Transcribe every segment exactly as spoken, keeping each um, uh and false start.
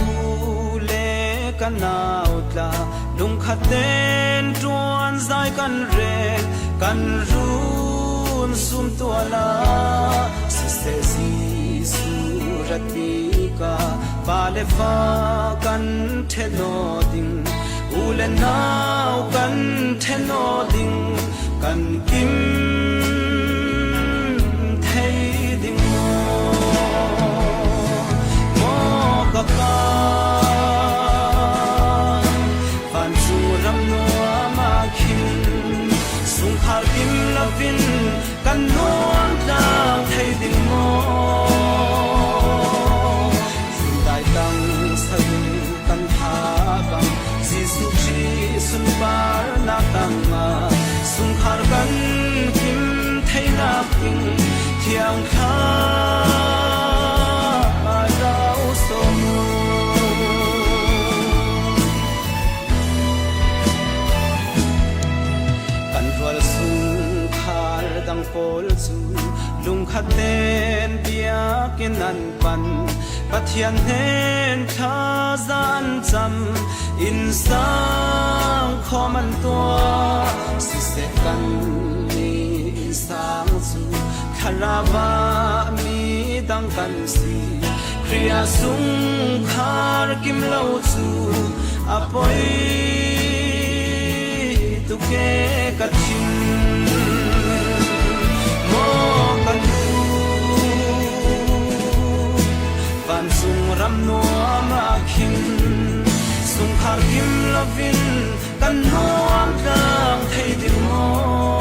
U le ka nau tla, lungkhat ten tuan zai kan rel, kan run sum tuala. Siseh Jesu rat bika, pa le fa kan theno ding, u le nau kan theno ding, kan kim thei ding maw? Maw ka pa, vancung ram nuam ah khin, sungkhar kim lovin kan nuam tlang thei ding maw? Zundai tang sadu kan tha bang, Jesu Khrist sunparna tangah sungkhar kan kim theinak ding Thiang Thlarau sawm uh. Kan rual sungkhar dang pawl cu lungkhat ten biakinn an pan, Pathian hnen thaza an cam, innsang khawm an tuah. Siseh kannih innsang cu Thlarau ah mi dang kan si, Khrih ah sungkhar kim lo cu a poi tuk e ka thin. Maw ka nu, vancung ram nuam ah khin, sungkhar kim lovin kan nuam tlang thei ding maw?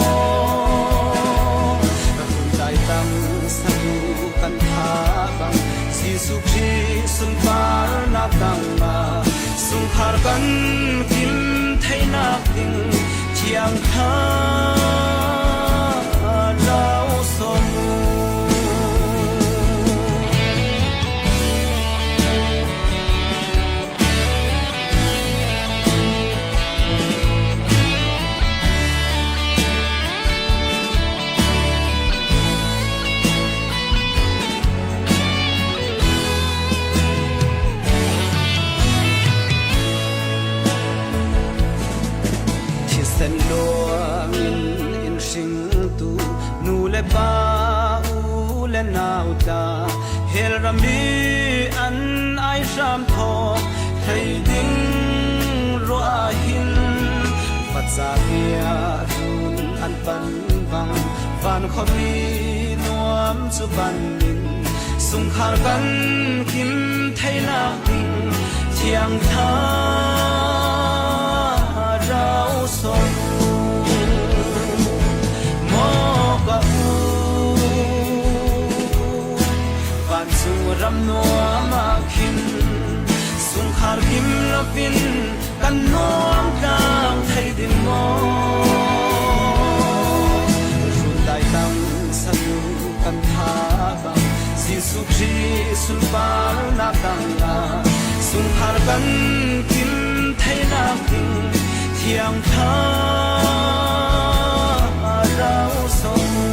Ka tlun lai tang sadu kan tha bang, Jesu Khrist sunparna tangah sungkhar kan kim theinak ding Thiang Thlarau sawm uh. Thisen luang in in hringtu nu le pa, u le nau tla, hell ram i an ai hram thawk thei ding ruah ah hin, faca bia run an pan bang, van khuami nuam cu pan in sungkhar kan kim theinak ding Thiang Thlarau sawm uh. Maw ka u, vancung ram nuam ah khin, sungkhar kim lovin kan nuam tlang thei ding maw? Rundai tang sanu kan tha bang, Jesu Khrist sunparna tangah sungkhar kan kim theinak ding Thiang Thlarau sawm uh.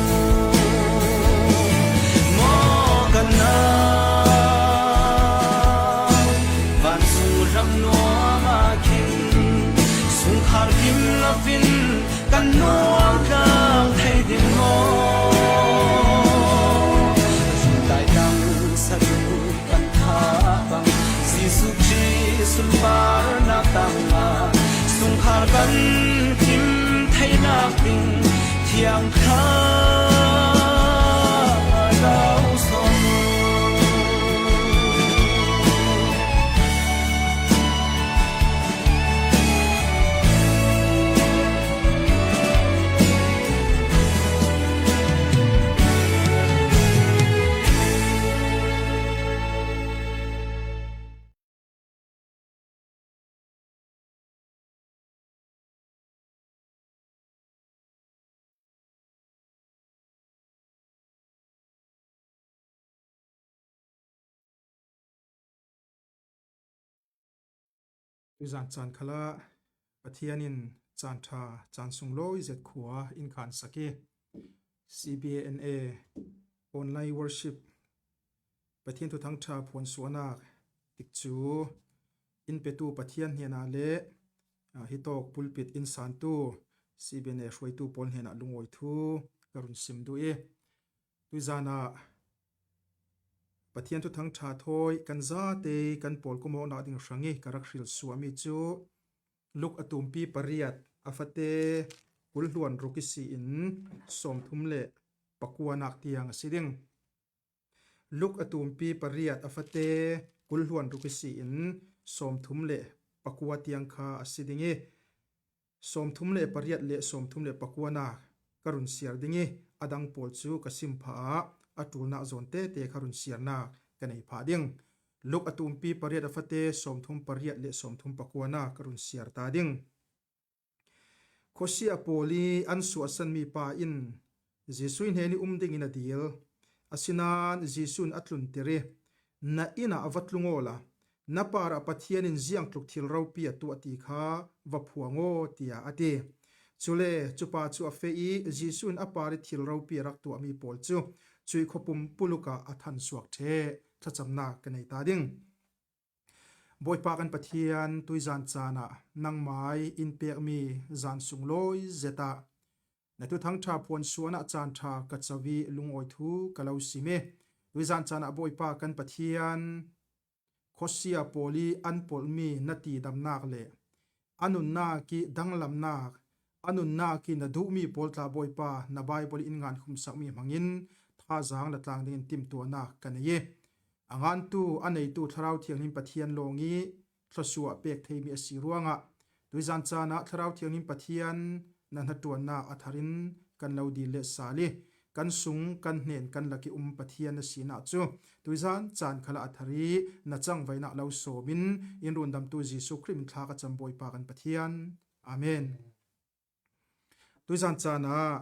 Maw ka nau, vancung ram nuam ah khin, sungkhar kim lovin kan nuam tlang thei ding maw? Rundai tang sadu kan tha bang, Jesu Khrist sunparna tangah sungkhar kan kim theinak ding Thiang Thlarau sawm uh. Tuzan caan khalah Pathian in caan ṭha, caan sunglawi zet khua in khansak i, C B A N A online worship, Pathian thuthang ṭha phuansuahnak Tikcu in petu Pathian hnenah le, ah, hitawk pulpit in santu C B N A hruaitu pawl hnenah lungawi thu ka run sim duh i, tuizanah Pathian thuthang ṭha thawi kan zate kan pawlkawmawknak ding hrang i ka rak hril suahmi cu Luk a tumpi pariat a fate kul hluan ruk ihsi in sawmthum le pakuanak tiang a si ding. Luk a tumpi pariat a fate kul hluan ruk ihsi in sawmthum le pakua tiang kha a si ding i, sawmthum le pariat le sawmthum le pakuanak ka run siar ding i, a dang pawl cu ka sim phah ah a ṭulnak zawn tete kha run siarnak ka nei phah ding. Luk a tumpi pariat a fate sawmthum pariat le sawmthum pakuanak ka run siar ta ding. Khuasia pawl i an suahsanmi pa in Jesuh hnen i um dingin a dil. Asinain Jesuh in a tlunter i, "Na inn ah va tlung awla na parah Pathian in ziangtluk thil ropi a tuah ti kha va phuang aw," tiah a ti. Cule cupa cu a feh i Jesuh in a par i thil ropi a rak tuahmi pawl cu cuih khuapum puluk ah a than suak ṭheh. Thlacamnak ka nei ta ding. Bawipa kan Pathian, tuizan caan ah nangmai in pekmi zan sunglawi zet ah na thuthang ṭha phuan suan ah caan ṭha ka co i lungawi thu ka lo sim i, tuizan caan ah Bawipa kan Pathian, khuasia pawl i an polhmi na tidamnak le a nunnak i danglamnak, a nunnak i na duhmi pawl tla Bawipa na Baibal in ngan khumsakmi hmangin thazaang la tlang dingin timtuahnak ka nei i, a ngantu a neitu Thlarau Thianghlim Pathian lawng i thluasuah pek theimi a si ruangah tuizan caan ah Thlarau Thianghlim Pathian na hnaṭuannak a thar in kan lo dil le sal i, kan sung kan hnen kan lak i um Pathian na sinak cu tuizan caan khalah a thar i na cangvaihnak lo sawm in in rundamtu Jesuh Khrih min thla ka cam Bawipa kan Pathian. Amen. Tuizan caan ah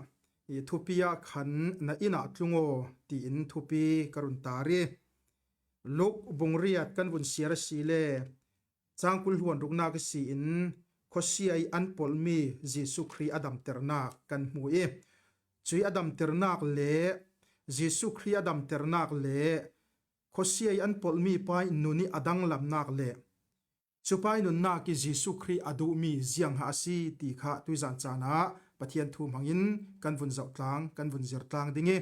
i thupi ah khan na inn ah tlung aw tiin thupi ka run tar i, Luk bung riat kan vun siar a si le cang kul hluan ruknak ihsi in khuasia i an polhmi Jesuh Khrih a damternak kan hmu i, cuih a damternak le Jesuh Khrih a damternak le khuasia i an polhmi pa i nun i a danglamnak le cupa i nunnak i Jesuh Khrih a duhmi ziangha a si ti kha tuizan caan ah Pathian thu hmangin kan vun zohtlang, kan vun zirtlang ding i,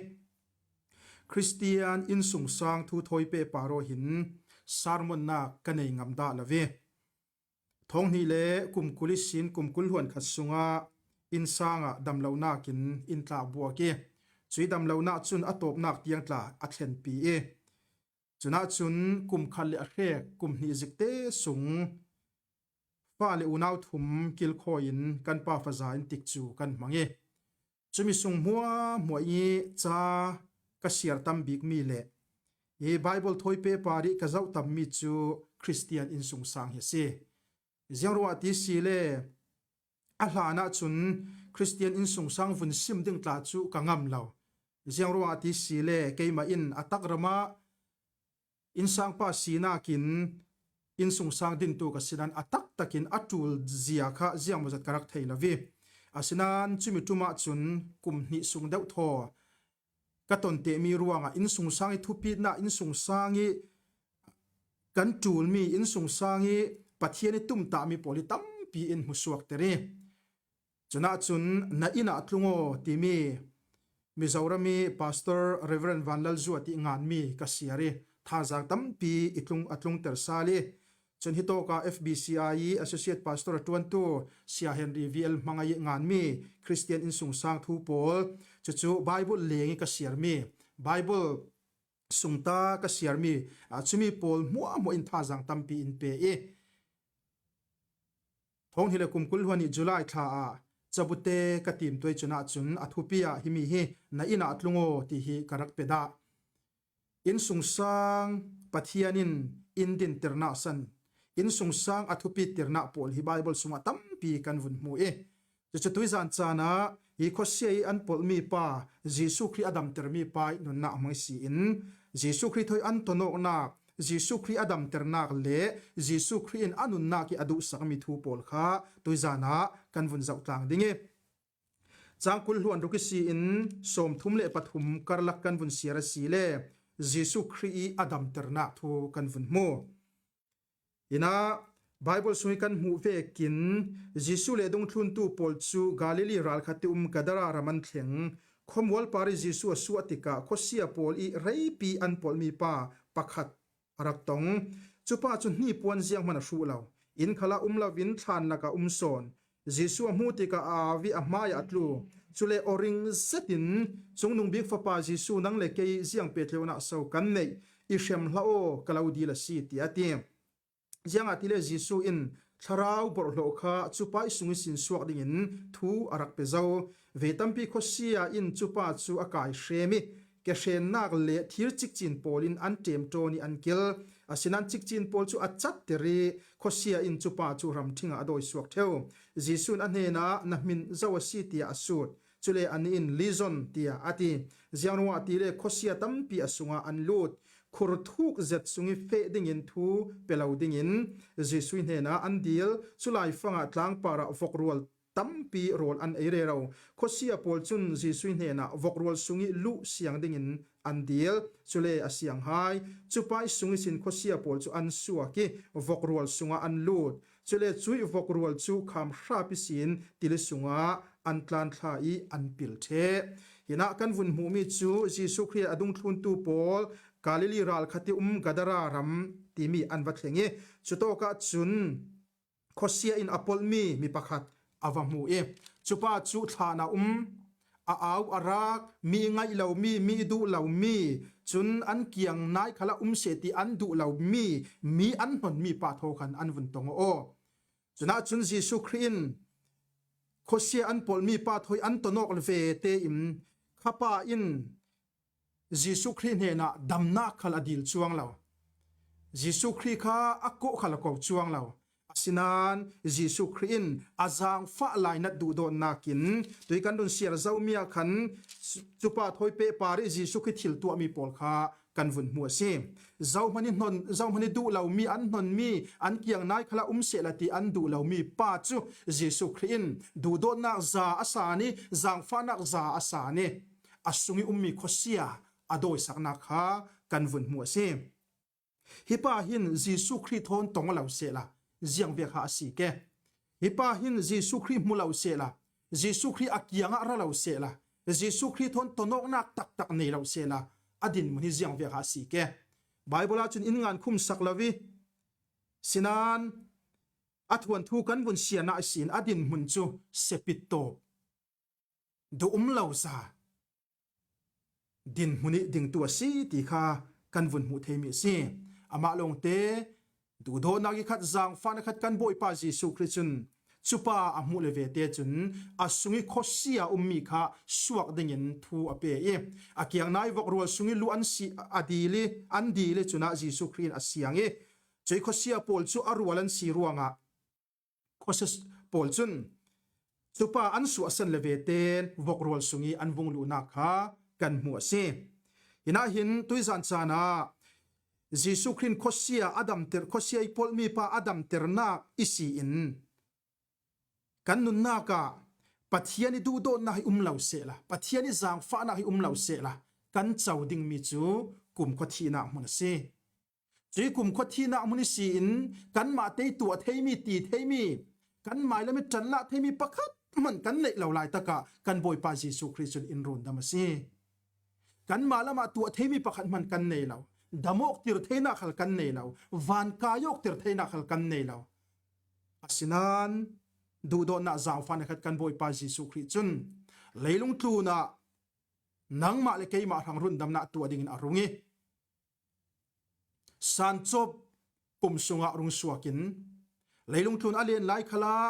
Khristian innsungsang thu thawi pehpar aw hin sermonnak ka nei ngam dah lo i, thawng hnih le kum kul ihsin kum kul hluan khat sungah innsang ah damlonak in in tlakbuak i, cuih damlonak cun a tawpnak tiang tla a thlenpi i, cunah cun kum khat le a hrek kum hnih zikte sung fa le unau thum kilkhawi in kan pa faza in tikcu kan hmang i, cumi sung hmuahhmuah i ca ka siar tam bikmi le i Baibal thawi pehpar i ka zoh tammi cu Khristian innsungsang hi a si. Ziangruah ti si le a hlan ah cun Khristian innsungsang vun sim ding tla cu ka ngam lo. Ziangruah ti si le keimah in a takram ah innsangpa sinak in innsungsang dintu ka si nan a taktak in a ṭul zia kha ziangmawzat ka rak thei lo i, asinain cumi ṭum ah cun kum hnih sung deuh thaw ka ton tehmi ruangah innsungsang i thupitnak, innsungsang i kan ṭulmi, innsungsang i Pathian i tumtahmi pawl i tampi in hmusuakter i, cunah cun na inn ah tlung aw timi Mizoram i Pastor Reverend Van Lal Zu a ti nganmi ka siar i thazaang tampi i tlung, a tlungter sal i, cun hitawk ah F B C I i Associate Pastor a ṭuantu Sia Henry V L Hmangai i nganmi Khristian innsungsang thu pawl, cucu Baibal leng i ka siarmi, Baibal sungta ka siarmi, aa, cumi pawl hmuahhmuah in thazaang tampi in pe i, thawng hnih le kum kul hluan hnih July thla ah cabute ka timtuai cunah cun a thupi ah himi hi na inn ah tlung aw ti hi ka rak pe dah. Innsungsang Pathian in in dinternak san, innsungsang a thupitternak pawl hi Baibal sungah tampi kan vun hmu i, cucu tuizan caan ah hi khuasia i an polhmi pa, Jesuh Khrih a damtermi pa i nunnak hmang si in, Jesuh Khrih thawi an tonawknak, Jesuh Khrih a damternak le Jesuh Khrih in a nunnak i a duhsakmi thu pawl kha tuizan ah kan vun zohtlang ding i, cang kul hluan ruk ihsi in sawmthum le pathum karlak kan vun siar a si le Jesuh Khrih i a damternak thu kan vun hmu. Hinah Bible sungih kan hmuh vekin Jesuh le dungthluntu pawl cu Galilee ralkhat i um Gadara ram an thleng. Khuamual par i Jesuh a suah tikah khuasia pawl i reipi an polhmi pa pakhat a rak tong. Cupa cu hnipuan zianghman a hruh lo, inn khalah um loin thlan lakah um sawn. Jesuh a hmuh tikah a au i a hmaiah a tlu. Cule aw ring zetin, Cungnung Bik Fapa Jesuh, nang le kei ziang pehtlaihnak so kan neih? I hrem hlah aw, ka lo dil a si, tiah a ti. Ziangahtile Jesuh in thlarau borhhlawh kha cupa i sung ihsin suak dingin thu a rak pe zo. Vei tampi khuasia in cupa cu a kai hrem i, kehremnak le thir cikcin pawl in an ṭemṭawn i an kil. Asinain cikcin pawl cu a catter i khuasia in cupa cu ramṭhing ah a dawi suak ṭheu. Jesuh in a hnenah, na hmin zo a si, tiah a sut. Cule anih in, Legion, tiah a ti. Ziangruangah tile khuasia tampi a sungah an lut. Khur thuk zet sung i feh dingin thu pe lo dingin Jesuh hnenah an dil. Cu laifangah tlangpar ah vokrual tampi rawl an ei rero. Khuasia pawl cun Jesuh hnenah vokrual sung i luh siang dingin an dil. Cule a siang hai. Cupa i sung ihsin khuasia pawl cu an suak i vokrual sungah an lut. Cule cuih vokrual cu kham hrap ihsin tili sungah an tlanthla i an pil ṭheh. Hinah kan vun hmuhmi cu Jesuh Khrih a dungthluntu pawl Galilee ralkhat i um Gadara ram timi an va thleng i, cutawkah cun khuasia in a polhmi mi pakhat a va hmu i, cupa cu thlan a um, a au a rak, mi i ngaih lomi, mi i duh lomi, cun an kiang nai khalah um seh ti an duh lomi, mi an hnonmi pa thaw khan an vun tong aw. Cunah cun Jesuh Khrih in khuasia an polhmi pa thaw i an ton awk ve tein, khapa in Jesuh Khrih hnenah damnak khal a dil cuang lo. Jesuh Khrih kha a kawh khal a ko cuang lo. Asinain Jesuh Khrih in a zaangfah lainat duhdawtnak in, tui kan run siar zomi ah khan cupa thawi pehpar i Jesuh Khrih thil tuahmi pawl kha kan vun hmu a si. Zohman i hnon, zohman i duh lomi, an hnonmi, an kiang nai khalah um sehla ti an duh lomi pa cu Jesuh Khrih in duhdawtnak za a san i, zaangfahnak za a san i, a sung i ummi khuasia a dawisaknak kha kan vun hmu a si. Hi pa hin Jesuh Khrih thawn tong lo sehla, ziangvek ha a si ke. Hi pa hin Jesuh Khrih hmu lo sehla, Jesuh Khrih a kiangah ra lo sehla, Jesuh Khrih thawn tonawknak taktak nei lo sehla, a dinhmun hi ziangvek ha a si ke. Bible ahcun in ngan khumsak lo i, sinain a thuanthu kan vun siarnak ihsin a dinhmun cu sepit tawp, duh um lo za dinhmun i dingtu a si ti kha kan vun hmuh theimi a si. Amah lawngte duhdawtnak i khat, zaangfahnak khat kan Bawipa Jesuh Khrih cun cupa a hmuh le vete cun a sung i khuasia ummi kha suak dingin thu a pe i, a kiang nai vokrual sung i luh an si, a dil i, an dil i cunah Jesuh Khrih in a siang i, cuih khuasia pawl cu a rual an si ruangah khuasia pawl cun cupa an suahsan le vete vokrual sung i an vung luhnak kha kan hmu a si. Hinah hin tuizan caan ah Jesuh Khrih in khuasia a damter, khuasia i polhmi pa a damternak i si in kan nunnak ah Pathian i duhdawtnak hi um lo sehla, Pathian i zaangfahnak hi um lo sehla, kan co dingmi cu kumkhua thihnak hmun a si. Cuih kumkhua thihnak hmun i si in kanmah te tuah theimi, ti theimi, kan mailam i ṭanlah theimi pakhat hman kan neih lo laitak ah kan Bawipa Jesuh Khrih cun in rundam a si. Kanmah lamah tuah theimi pakhat hman kan nei lo, dam awk tir theinak khal kan nei lo, van kai awk tir theinak khal kan nei lo. Asinain duhdawtnak zaangfahnak khat kan Bawipa Jesuh Khrih cun leilung tlun ah nangmah le keimah hrang rundamnak tuah dingin a rung i, San Cawp kum sungah rung suak in, leilung tlun a len lai khalah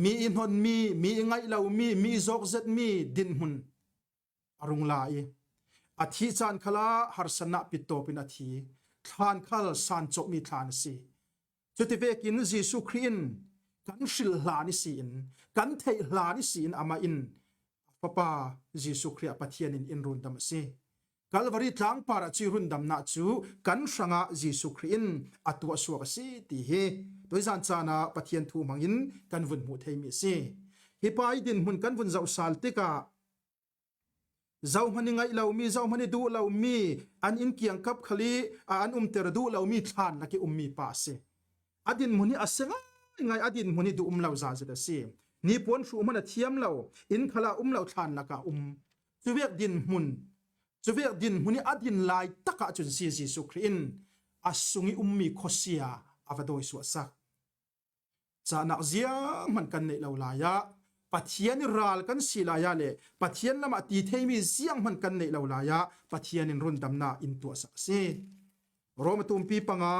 mi i hnonmi, mi i ngaih lomi, mi i zawk zetmi dinhmun a rung la i, a thih caan khalah harsatnak pittawp in a thi. Thlan khal San Cawpmi thlan a si. Cuti vekin Jesuh Khrih in kan hrilh hlan i si in, kan theih hlan i si in, amah in a Fapa Jesuh Khrih ah Pathian in in rundam a si. Kalvari tlangpar ah cuih rundamnak cu kan hrangah Jesuh Khrih in a tuahsuak a si ti hi tuizan caan ah Pathian thu hmangin kan vun hmuh theimi a si. Hi pa i dinhmun kan vun zoh sal tikah Zohman i ngaih lo mi, zohman i duh lo mi, an inn kiangkap khal i, a, an umter duh lo mi thlan lak i um mipa a si. A dinhmun hi a sia ngaingai, a dinhmun hi duh um lo zazet a si. Nipuan hruh hman a thiam lo, inn khal a um lo thlan lak a um. Cuvek dinhmun, cuvek dinhmun hi a din lai takah cun si Jesuh Khrih in a sung i um mi khuasia a va dawisuahsak. Cahnak zianghman kan neih lo lai ah, Pathian i ral kan si lai ah le Pathian lamah ti thei mi zianghman kan neih lo lai ah, Pathian in rundamnak in tuahsak a si. Rom a tumpi panga,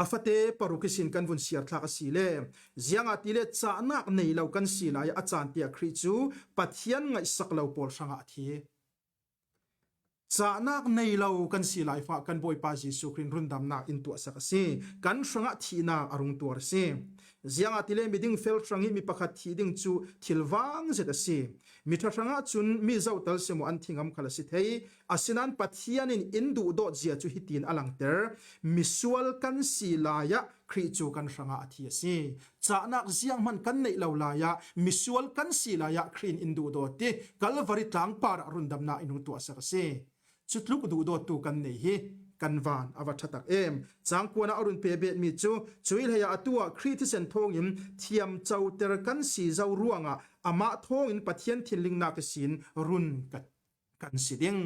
a fate paruk ihsin kan vun siar thlak a si le, ziangahtile cahnak nei lo kan si lai ah, a caan tiah Khrih cu Pathian ngaihsak lo pawl hrangah a thi. Cahnak nei lo kan si lai fah kan Bawipa Jesuh Khrih in rundamnak in tuahsak a si. Kan hrangah thihnak a rung tuar a si. Ziangahtile miding fel hrang i mi pakhat thih ding cu thil vang zet a si. Mi ṭha hrangah cun mi zohtal si maw an thi ngam khal a si thei. Asinain Pathian in in duhdawt zia cu hitin a langter. Misual kan si lai ah Khrih cu kan hrangah a thi a si. Cahnak zianghman kan neih lo lai ah, misual kan si lai ah Khrih in in duhdawt i Kalvari tlang parah rundamnak in hung tuahsak a si. Cutluk duhdawttu kan nei hi kan van a va ṭha tak em. Cang kuan ah a run pehbetmi cu, cuih hlei ah atu ah Khrih thisen thawngin thiam coter kan si zo ruangah amah thawngin Pathian thinlingnak ihsin run ka, kan si ding.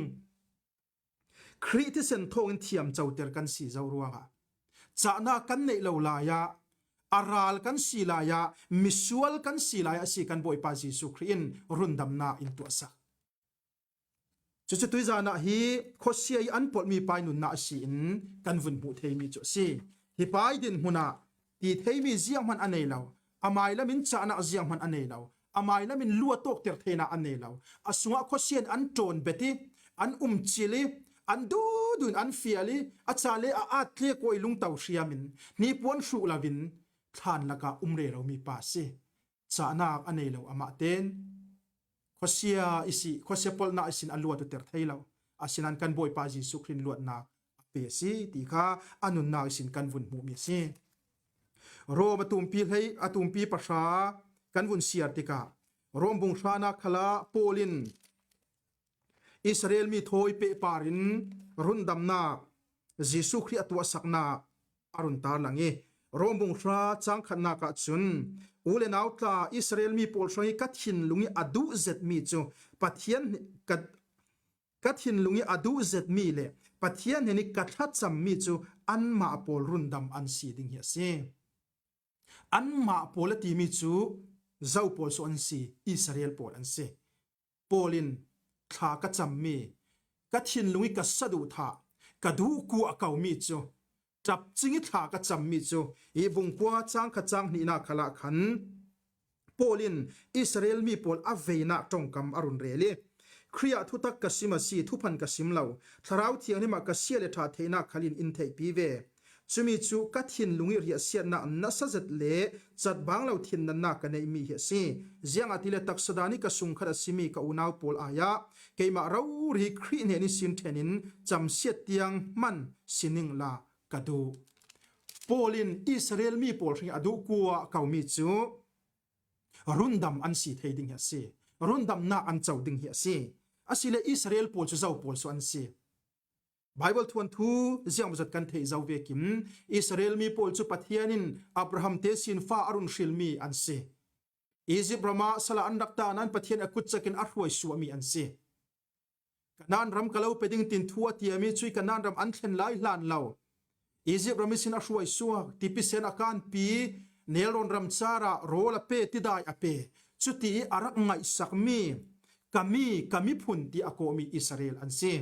Khrih thisen thawngin thiam coter kan si zo ruangah cahnak kan neih lo lai ah, a ral kan si lai ah, misual kan si lai ah si kan Bawipa Jesuh Khrih in rundamnak in tuahsak. Cucu tuizan ah hi khuasia i an polhmi pa i nunnak a si in kan vun hmuh theimi cu a si. Hi pa i dinhmun ah ti theimi zianghman a nei lo, a mailam in cahnak zianghman a nei lo, a mailam in luat awkter theinak a nei lo, a sungah khuasia in an ṭawn bet i, an um cil i, an duhduh in an fial i, a ca le a at le kawi lungto hriam in, hnipuan hruh lo in, thlan lakah um rero mi pa a si. Cahnak a nei lo amah ten khuasia i si, khuasia polhnak ihsin a luat awkter thei lo. Asinain kan Bawipa Jesuh Khrih in luatnak a pe a si ti kha a nunnak ihsin kan vun hmuhmi a si. Rom a tumpi hlei, a tumpi pahra kan vun siar tikah Rom bung hranak khalah Paul in Israel mi thawi pehpar in rundamnak Jesuh Khrih a tuahsaknak a run tarlang i, Rom bung hra cang khatnak ah cun, u le nau tla, Israel mi pawl hrang i ka thinlung i a duh zetmi cu Pathian hne-, ka, ka thinlung i a duh zetmi le Pathian hnen i ka thlacammi cu anmah pawl rundam an si ding hi a si. Anmah pawl a timi cu zo pawl cu an si, Israel pawl an si. Paul in thla ka cammi, ka thinlung i ka saduhthah, ka duhkuah komi cu, ṭapcing i thla ka cammi cu, i bung kua cang khat cang hnihnak khalah khan Paul in Israel mi pawl a veinak ṭongkam a run rel i, Khrih ah thutak ka sim a si, thuphan ka sim lo, Thlarau Thianghlim ah ka sia le ṭha theihnak khal in in theihpi ve. Cumi cu ka thinlung i riahsiatnak nasa zet le catbang lo thinnannak ka neihmi hi a si. Ziangahtile taksa dan i ka sungkhat a simi ka unau pawl ai ah keimah rori Khrih hnen ihsin ṭhen in camsiat tiang hman si ning la ka duh. Paul in Israel mi pawl hrang i a duhkuah komi cu rundam an si thei ding hi a si. Rundamnak an co ding hi a si. Asile Israel pawl cu zo pawl cu an si. Baibal thuanthu ziangmawzat kan theih zo vekin Israel mi pawl cu Pathian in Abraham te sinfa a run hrilmi an si. Izipt ram ah sal ah an rak ta nain Pathian a kutcak in a hruai suahmi an si. Kanaan ram ka lo pe ding tin thu a tiami cuih Kanaan ram an thlen lai hlan lo. Izipt ram ihsin a hruai suak, tipi sen a kanpi, nelrawn ram car ah rawl a pe, tidai a pe. Cuti i a rak ngaihsakmi, ka mi, ka miphun ti a kawhmi Israel an si.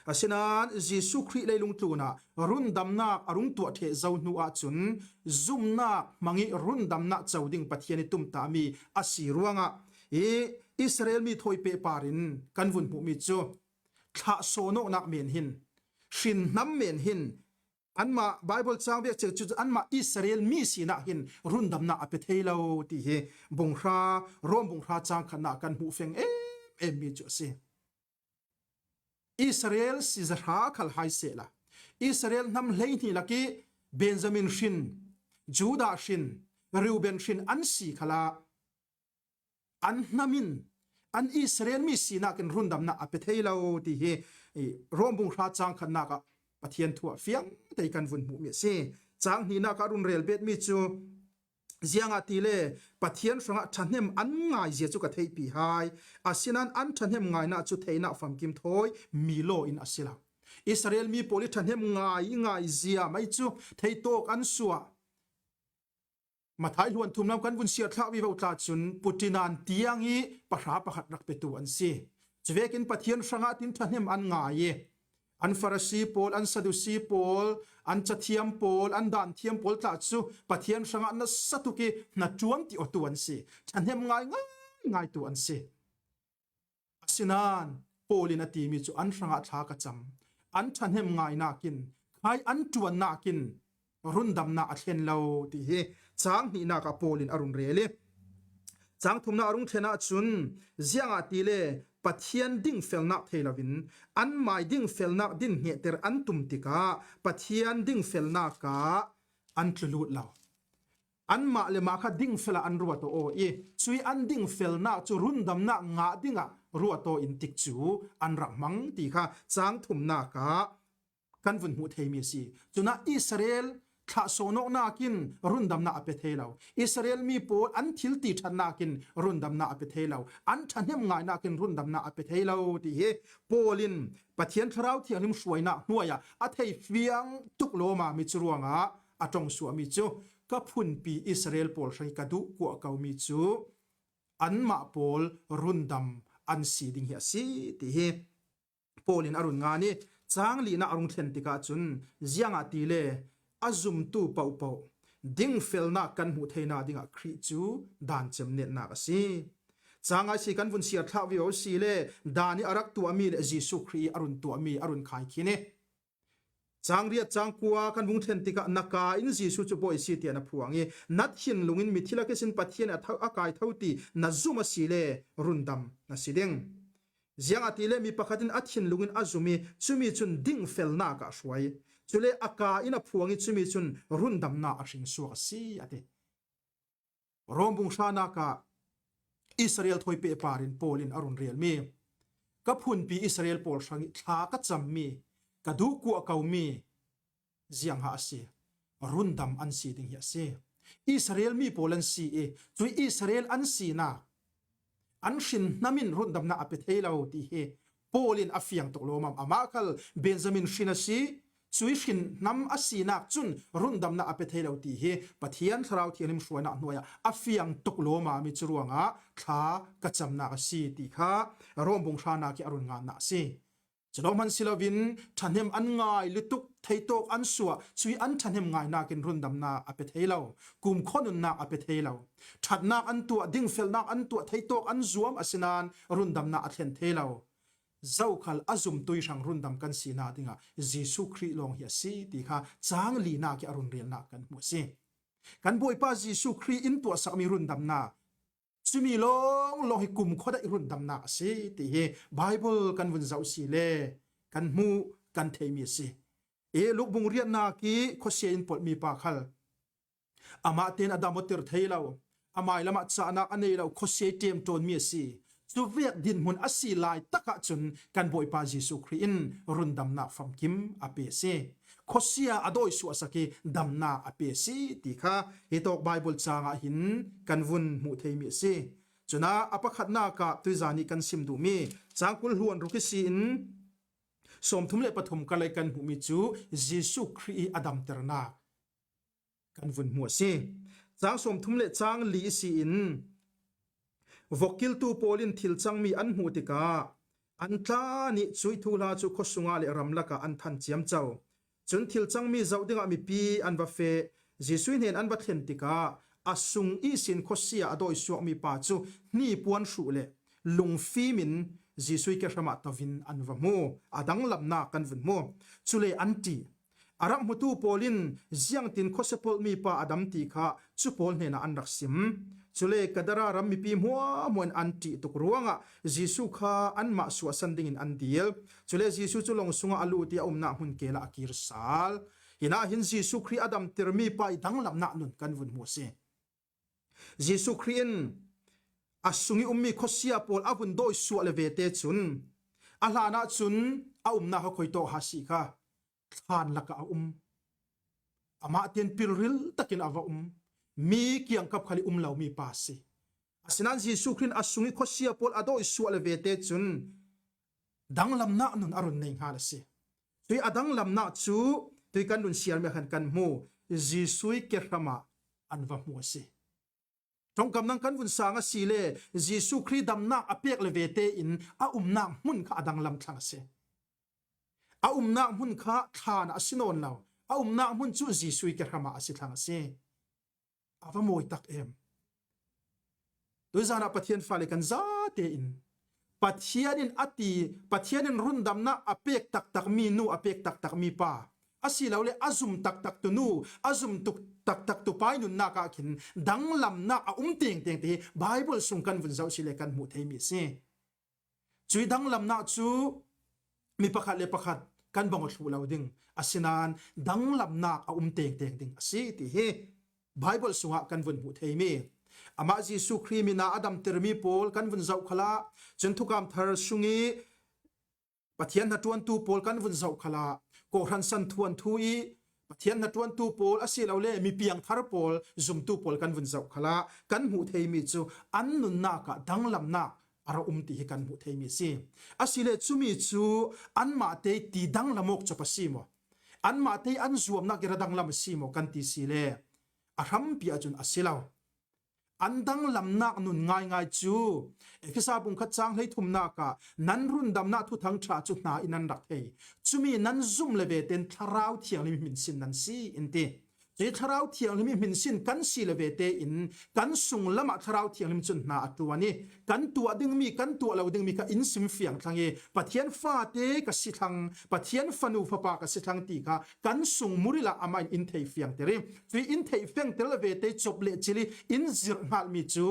Asinain Jesuh Khrih leilung tlun ah rundamnak a rung tuah ṭheh zo hnu ahcun zumnak hmang i rundamnak co ding Pathian i tumtahmi a si ruangah i Israel mi thawi pehpar in kan vun hmuhmi cu thlah sawnawknak men hin, hrinhnam men hin, anmah Baibal cang vek cek cu anmah Israel mi sinah hin rundamnak a pe thei lo ti hi bung hra, Rom bung hra cang khatnak kan hmuh feng em em mi cu a si. Israel si zahra khal hai sehla, Israel hnam hleihnih lak i Benjamin hrin, Judah hrin, Reuben hrin an si khalah an hnam in an Israel mi sinak in rundamna a pe thei lo ti hi, i, Rom bung hra chang khatnak ah Pathian thu ah fiang tei kan vun hmuh mi a si. Chang hnihnak ah a run rel bet mi cu, ziangahtile Pathian hrangah ṭhahnem an ngai zia cu ka theihpi hai. Asinain an ṭhahnem ngaina cu theihnak famkim thawi mi law in a si lo. Israel mi pawl i ṭhahnem ngai i ngai zia mai cu theitawk an suah. Matthai hluan thum lam kan vun siar thlah vivo tla cun putinan tiang i pahra pakhat rak petu an si. Cuvekin Pathian hrangah tin ṭhahnem an ngai i an Farasi pawl, an Sadusi pawl, an cathiam pawl, an danthiam pawl tla cu Pathian hrangah nasa tuk i hnaṭuan ti awtu an si. Ṭhahnem ngai ngai ngaitu an si. Asinain Paul in a timi cu an hrangah thla ka cam, an ṭhahnem ngainak in, khai an ṭuannak in rundamnak a thlen lo ti hi chang hnihnak ah Paul in a run rel i, chang thumnak a rung thlen ahcun, ziangahtile Pathian dingfelnak thei loin anmai dingfelnak din hnehter an tum tikah Pathian dingfelnak ah an tlulut lo. Anmah le mah kha dingfel ah an ruat aw i, cui an dingfelnak cu rundamnak ngah dingah ruat aw in tikcu an rak hmang ti kha chang thumnak ah kan vun hmuh theimi a si. Cunah Israel thlahsawnawknak in rundamnak a pe thei lo. Israel mi pawl an thil ti ṭhatnak in rundamnak a pe thei lo. An ṭhahnem ngainak in rundamnak a pe thei lo ti hi Paul in Pathian Thlarau Thianghlim hruainak hnuai ah a thei fiang tuk lawmami cu ruangah a ṭongsuahmi cu ka phunpi Israel pawl hrang i ka duh kuah komi cu anmah pawl rundam an si ding hi a si ti hi Paul in a run ngan i chang lihnak a rung thlen tikah cun ziangahtile a zumtu pohpoh dingfelnak kan hmuh theihna dingah Khrih cu daan cem netnak a si. Chang ngaisi kan vun siar thlah vivo si le daan i a rak tuahmi le Jesuh Khrih i a run tuahmi a run khai khin i Cang riat cang kua kan vung thlen tikah na ka in Jesuh cu Bawi si tiah na phuang i na thinlung in mithilak ihsin Pathian a, tho, a kai tho ti na zum a si le rundam na si ding. Ziangahtile mi pakhat in a thinlung in a zum i cumi cun dingfelnak ah hruai. Cule a ka in a phuang i cumi cun rundamnak a hring suak a si a ti. Rom bung hranak ah Israel thawi pehpar in Paul in a run relmi ka phunpi Israel pawl hrang i thla ka cammi ka duhkuah komi ziangha a si, rundam an si ding hi a si. Israel mi pawl an si i cui Israel an sinak an hrin hnam in rundamnak a pe thei lo ti hi Paul in a fiang tuk lawmam. Amah khal Benjamin hrin a si, cui hrin hnam a sinak cun rundamnak a pe thei lo ti hi Pathian Thlarau Thianghlim hruainak hnuai ah a fiang tuk lawmami cu ruangah thla ka camnak a si ti kha Rom bung hranak i a run ngannak a si. Cu lo hman si loin ṭhahnem an ngai lutuk, theitawk an suah, cui an ṭhahnem ngainak in rundamnak a pe thei lo, kumkhua nunnak a pe thei lo. Ṭhatnak an tuah, dingfelnak an tuah, theitawk an zuam asinain rundamnak a thlen thei lo. Zokhal a zumtui hrang rundam kan sinak dingah Jesuh Khrih lawng hi a si ti kha cang linak i a run relnak kan hmuh a si. Kan Bawipa Jesuh Khrih in tuahsakmi rundamnak cumi lawnglawng hi kumkhua daih rundamnak a si ti hi Bible kan vun zoh si le kan hmuh kan theihmi a si. I Luk bung riatnak i khuasia in polhmi pa khal amah tein a dam awter thei lo, a mailam ah cahnak a nei lo khuasia i ṭemṭawnmi a si. Cuvek dinhmun a si lai takah cun kan Bawipa Jesuh Khrih in rundamnak famkim a pe a si. Khuasia a dawi suahsak i damnak a pe a si ti kha hi tawk Bible cang ah hin kan vun hmuh theimi a si. Cunah a pakhatnak ah tuizan i kan sim duhmi cang kul hluan ruk i si in sawmthum le pathum ka lei kan hmuhmi cu Jesuh Khrih i a damternak kan vun hmuh a si. Cang sawmthum le cang li i si in vok kiltu pawl in thil cangmi an hmuh tikah an tla nih cuih thuhla cu khuasung ah le ramlak ah an than ciamco. Cun thil cangmi zoh dingah mipi an va feh. Jesuh hnen an va thlen tikah a sung ihsin khuasia a dawi suakmi pa cu hnipuan hruh le lungfim in Jesuh i kehram ah to in an va hmu. A danglamnak kan vun hmu. Cule an ṭih. A rak hmutu pawl in ziangtin khuasia polhmi pa a dam ti kha cu pawl hnenah an rak sim. Cule Gadara ram mipi hmuahhmuah in an ṭih tuk ruangah Jesuh kha anmah suahsan dingin an dil. Cule Jesuh cu lawng sungah a lut i a umnak hmun kel ah a kir sal. Hinah hin Jesuh Khrih a damtermi pa i danglamnak nun kan vun hmu a si. Jesuh Khrih in a sung i um mi khuasia pawl a vun dawi suah le vete cun a hlanah cun a umnak a khuitawk ha si kha thlan lakah a um. Amah ten pilril takin a va um. Mi kiangkap khal i um lomi pa a si. Asinain Jesuh Khrih in a sung i khuasia pawl a dawi suah le vete cun danglamnak nun a run nei hngal a si. Cui a danglamnak cu tui kan run siarmi ah khan kan hmu. Jesuh i kehram ah an va hmu a si. Ṭongkam nang kan vun sang a si le Jesuh Khrih damnak a pek le vete in a umnak hmun kha a danglam thlang a si. A umnak hmun kha thlan ah a si nawn lo. A umnak hmun cu Jesuh i kehram ah a si thlang a si. A va mawi tak em. Tuizan ah Pathian fale kan zate in Pathian in a ti, Pathian in rundamnak a pek taktakmi nu, a pek taktakmi pa, asilole a zum taktak tu nu, a zum tuk taktak tu pa i nunnak ah khin danglamnak a um tengteng te hi Bible sung kan vun zoh si le kan hmuh theimi a si. Cui danglamnak cu mi pakhat le pakhat kan bang aw thluh lo ding, asinain danglamnak a um tengteng ding a si ti hi Bible sungah kan vun hmuh theimi. Amah Jesuh Khrih mina a damtermi pawl kan vun zoh khalah, cun thukam thar sung i Pathian hnaṭuantu pawl kan vun zoh khalah, kawhhran san thuanthu i Pathian hnaṭuantu pawl asilole mi piangthar pawl, zumtu pawl kan vun zoh khalah kan hmuh theimi cu an nunnak ah danglamnak a ra um ti hi kan hmuh theimi a si. Asile cumi cu anmah te ti danglam awk cop a si maw? Anmah te an zuamnak i ra danglam a si maw kan ti si le a hrampi ahcun a si lo. An danglamnak nun ngaingai cu Efesa bung khat cang hleithumnak ah nan rundamnak thuthang ṭha cu hna in nan rak thei. Cumi nan zum le vete in Thlarau Thianghlim hminsin nan si in ti. Cui Thlarau Thianghlim i hminsin kan si le vete in kan sunglam ah Thlarau Thianghlim cun hna a ṭuan i kan tuah dingmi, kan tuah lo dingmi kha in sim fiang thlang i Pathian fate ka si thlang, Pathian fanu fapa ka si thlang ti kha kan sung muril ah amah in in thei fiangter i cui in theih fiangter le vete cop le cil i in zirh hngalmi cu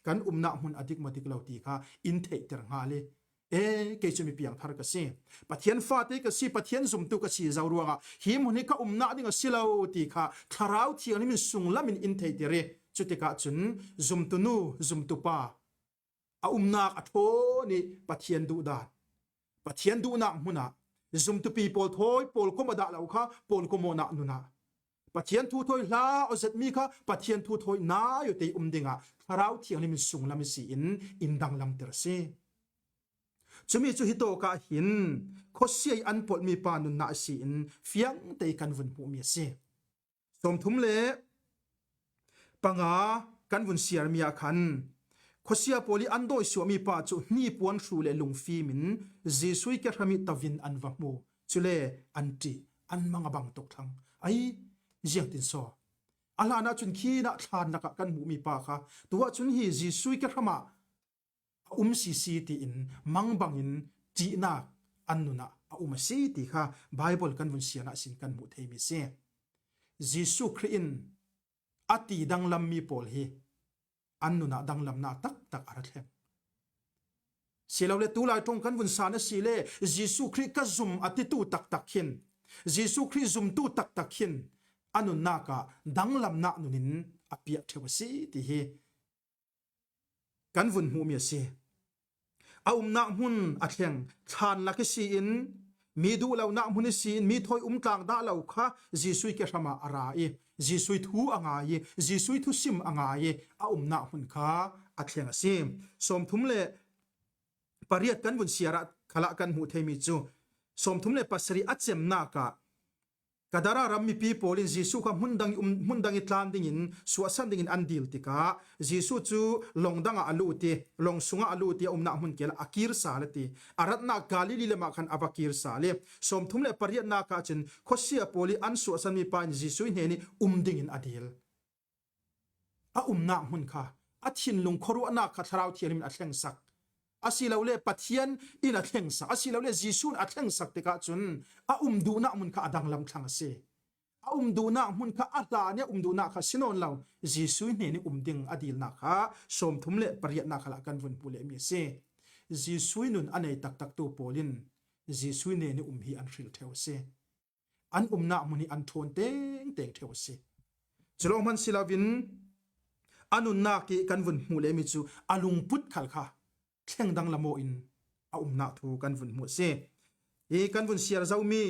kan umnak hmun a dik maw dik lo ti kha in theihter hngal i, e, kei cu mi piangthar ka si. Pathian fate ka si, Pathian zumtu ka si zo ruangah hi hmun hi ka umnak ding a si lo ti kha Thlarau Thianghlim in sunglam in in theihter i cutikah cun zumtu nu, zumtu pa, a umnak a ṭhawn i Pathian duhdan, Pathian duhnak hmun ah zumtupi pawl thawi pawlkom a dah lo kha pawlkom awknak nun ah Pathian thu thawi hla aw zetmi kha Pathian thu thawi nai aw te i um dingah Thlarau Thianghlim in sunglam i si in in danglamter a si. Cumi cu hitawk ah hin khuasia i an polhmi pa nunnak a si in fiangte i kan vun hmuhmi a si. Sawmthum le panga kan vun siarmi ah khan khuasia pawl i an dawi suahmi pa cu hnipuan hru le lungfim in Jesuh i kehram i tovin an va hmu. Cule an ṭih, an mang a bang tuk thlang. Ai, ziangtin saw? A hlanah cun khinah thlan lakah kan hmuhmi pa kha tuah cun hi Jesuh i kehram ah a um sisi tiin mang bangin ṭihnak an nunah a um a si ti kha Bible kan vun siarnak sin kan hmuh theimi si. Jesuh Khrih in a ti danglammi pawl hi an nunah danglamnak taktak a ra thleng. Silole tulai ṭong kan vun san a si le Jesuh Khrih ka zum a titu taktak khin, Jesuh Khrih zumtu taktak khin a nunnak ah danglamnak nun in a piah ṭheu a si ti hi kan vun hmuhmi a si. A umnak hmun a thleng, thlan lak i si in, mi duh lonak hmun i si in, mi thawi um tlang dah lo kha Jesuh i kehram ah a ra i, Jesuh i thu a ngai i, Jesuh i thusim a ngai i, a umnak hmun kha a thleng a si. Sawmthum le pariat kan vun siar ah khalah kan hmuh theimi cu, sawmthum le pasarih a cemnak ah Gadara ram mipi pawl in Jesuh kha hmun dang i um, hmun dang i tlan dingin, suahsan dingin an dil tikah Jesuh cu lawng dang ah a lut i, lawng sungah a lut i, a umnak hmun kil ah a kir sal a ti. A ratnak Galilee lam ah khan a va kir sal i, sawmthum le pariatnak ah cun khuasia pawl i an suahsanmi pa in Jesuh i hnen i um dingin a dil. A umnak hmun kha, a thinlung khuaruahnak kha Thlarau Thianghlim in a thlengsak. Asilole Pathian in a thlengsak, asilole Jesuh in a thlengsak tikah cun a um duhnak hmun kha a danglam thlang a si. A um duhnak hmun kha a hlan i a um duhnak kha si nawn lo. Jesuh i hnen i um ding a dilnak kha sawmthum le pariatnak khalah kan vun hmuh lehmi a si. Jesuh i nun a nei taktaktu pawl in Jesuh i hnen i um hi an hril ṭheu a si. An umnak hmun hi an ṭhawn tengteng ṭheu a si. Cu lawng hman si loin a nunnak ih kan vun hmuh lehmi cu a lungput khal kha thleng danglam aw in a umnak thu kan vun hmuh a si. Ih kan vun siar zomi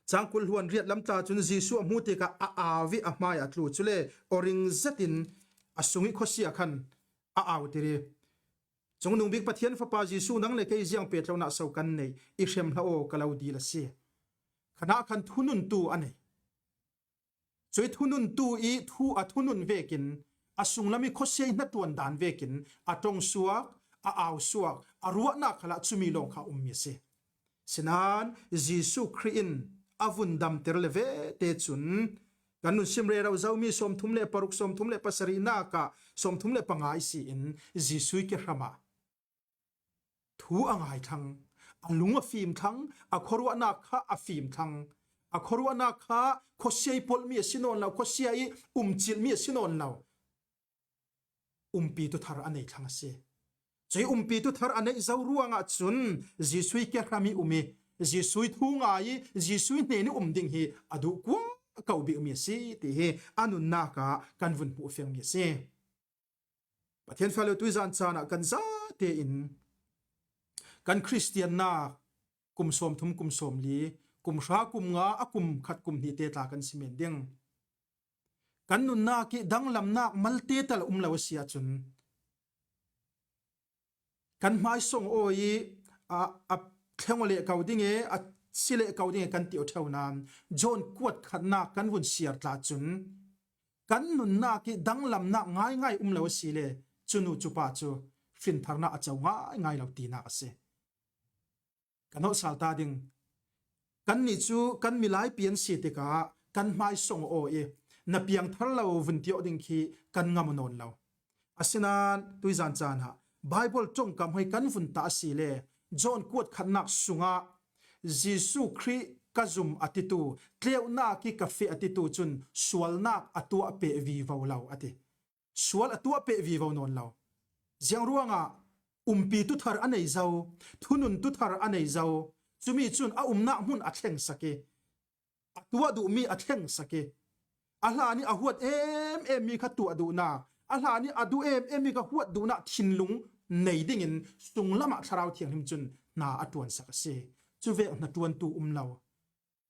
cang kul hluan riat lam tla cun Jesuh a hmuh tikah a au ih a hmai a tlu, cule aw ring zetin a sung ih khuasia khan a au tir ih, Cungnungbik Pathian Fapa Jesuh, nang le kei ziang pehtlawnah so kan nei? I hrem hlah aw, ka lo dil a si. Khanah khan thununtu a nei. Cuih thununtu ih thu a thunun vekin a sunglam ih khuasia ih hnaṭuan dan vekin a ṭong suak, a au suak, a ruahnak khalah cumi lawng kha a ummi a si. Sinain Jesuh Khrih in a vun damter le vete cun kan nun sim rero zomi sawmthum le paruk, sawmthum le pasarihnak ah sawmthum le panga ihsi in Jesuh ih kehram ah thu a ngai thlang, a lung a fim thlang, a khuaruahnak kha a fim thlang, a khuaruahnak kha khuasia ih polhmi a si nawn lo, khuasia ih umcilhmi a si nawn lo. Umpitu thar a nei thlang a si. Cuih umpitu thar a neih zo ruangah cun Jesuh ih kehram ih um ih, Jesuh ih thu ngai ih, Jesuh ih hnen ih um ding hi a duh kuah ko bikmi a si ti hi a nunnak ah kan vun hmuh fiangmi a si. Pathian fale, tuizan caan ah kan zate in kan Khristiannak kum sawmthum, kum sawmli, kum hra, kum nga, a kum khat, kum hnih te tla kan si men ding. Kan nunnak ih danglamnak malte tal a um lo a si ahcun, kan hmaisawng aw ih a, a thleng aw leh ko ding e, a si leh ko ding e kan ti aw ṭheu nain, John kuat khatnak kan vun siar tla cun, kan nunnak ih danglamnak ngaingai um lo a si le, cunu cupa cu hrintharnak a co ngaingai lo tinak a si. Kan hnawhsal ta ding. Kannih cu kan milai pian si tikah kan hmaisawng aw ih na piangthar lo vun ti aw ding khi kan ngam aw nawn lo. Asinain tuizan caan ah Baibal ṭongkam hoi kan vun tah a si le, John kuat khatnak sungah Jesuh Khrih ka zum a titu, tleunak ih ka feh a titu cun sualnak a tuah peh vivo lo a ti. Sual a tuah peh vivo nawn lo. Ziang ruangah? Umpitu thar a nei zo, thununtu thar a nei zo. Cumi cun a umnak hmun a thlengsak ih, a tuah duhmi a thlengsak ih, a hlan ih a huat em em mi kha tuah duhnak, a hlan ih a duh em em mi kha huat duhnak thinlung nei dingin sunglam ah Thlarau Thianghlim cun hna a ṭuansak a si. Cuvek hnaṭuantu um lo.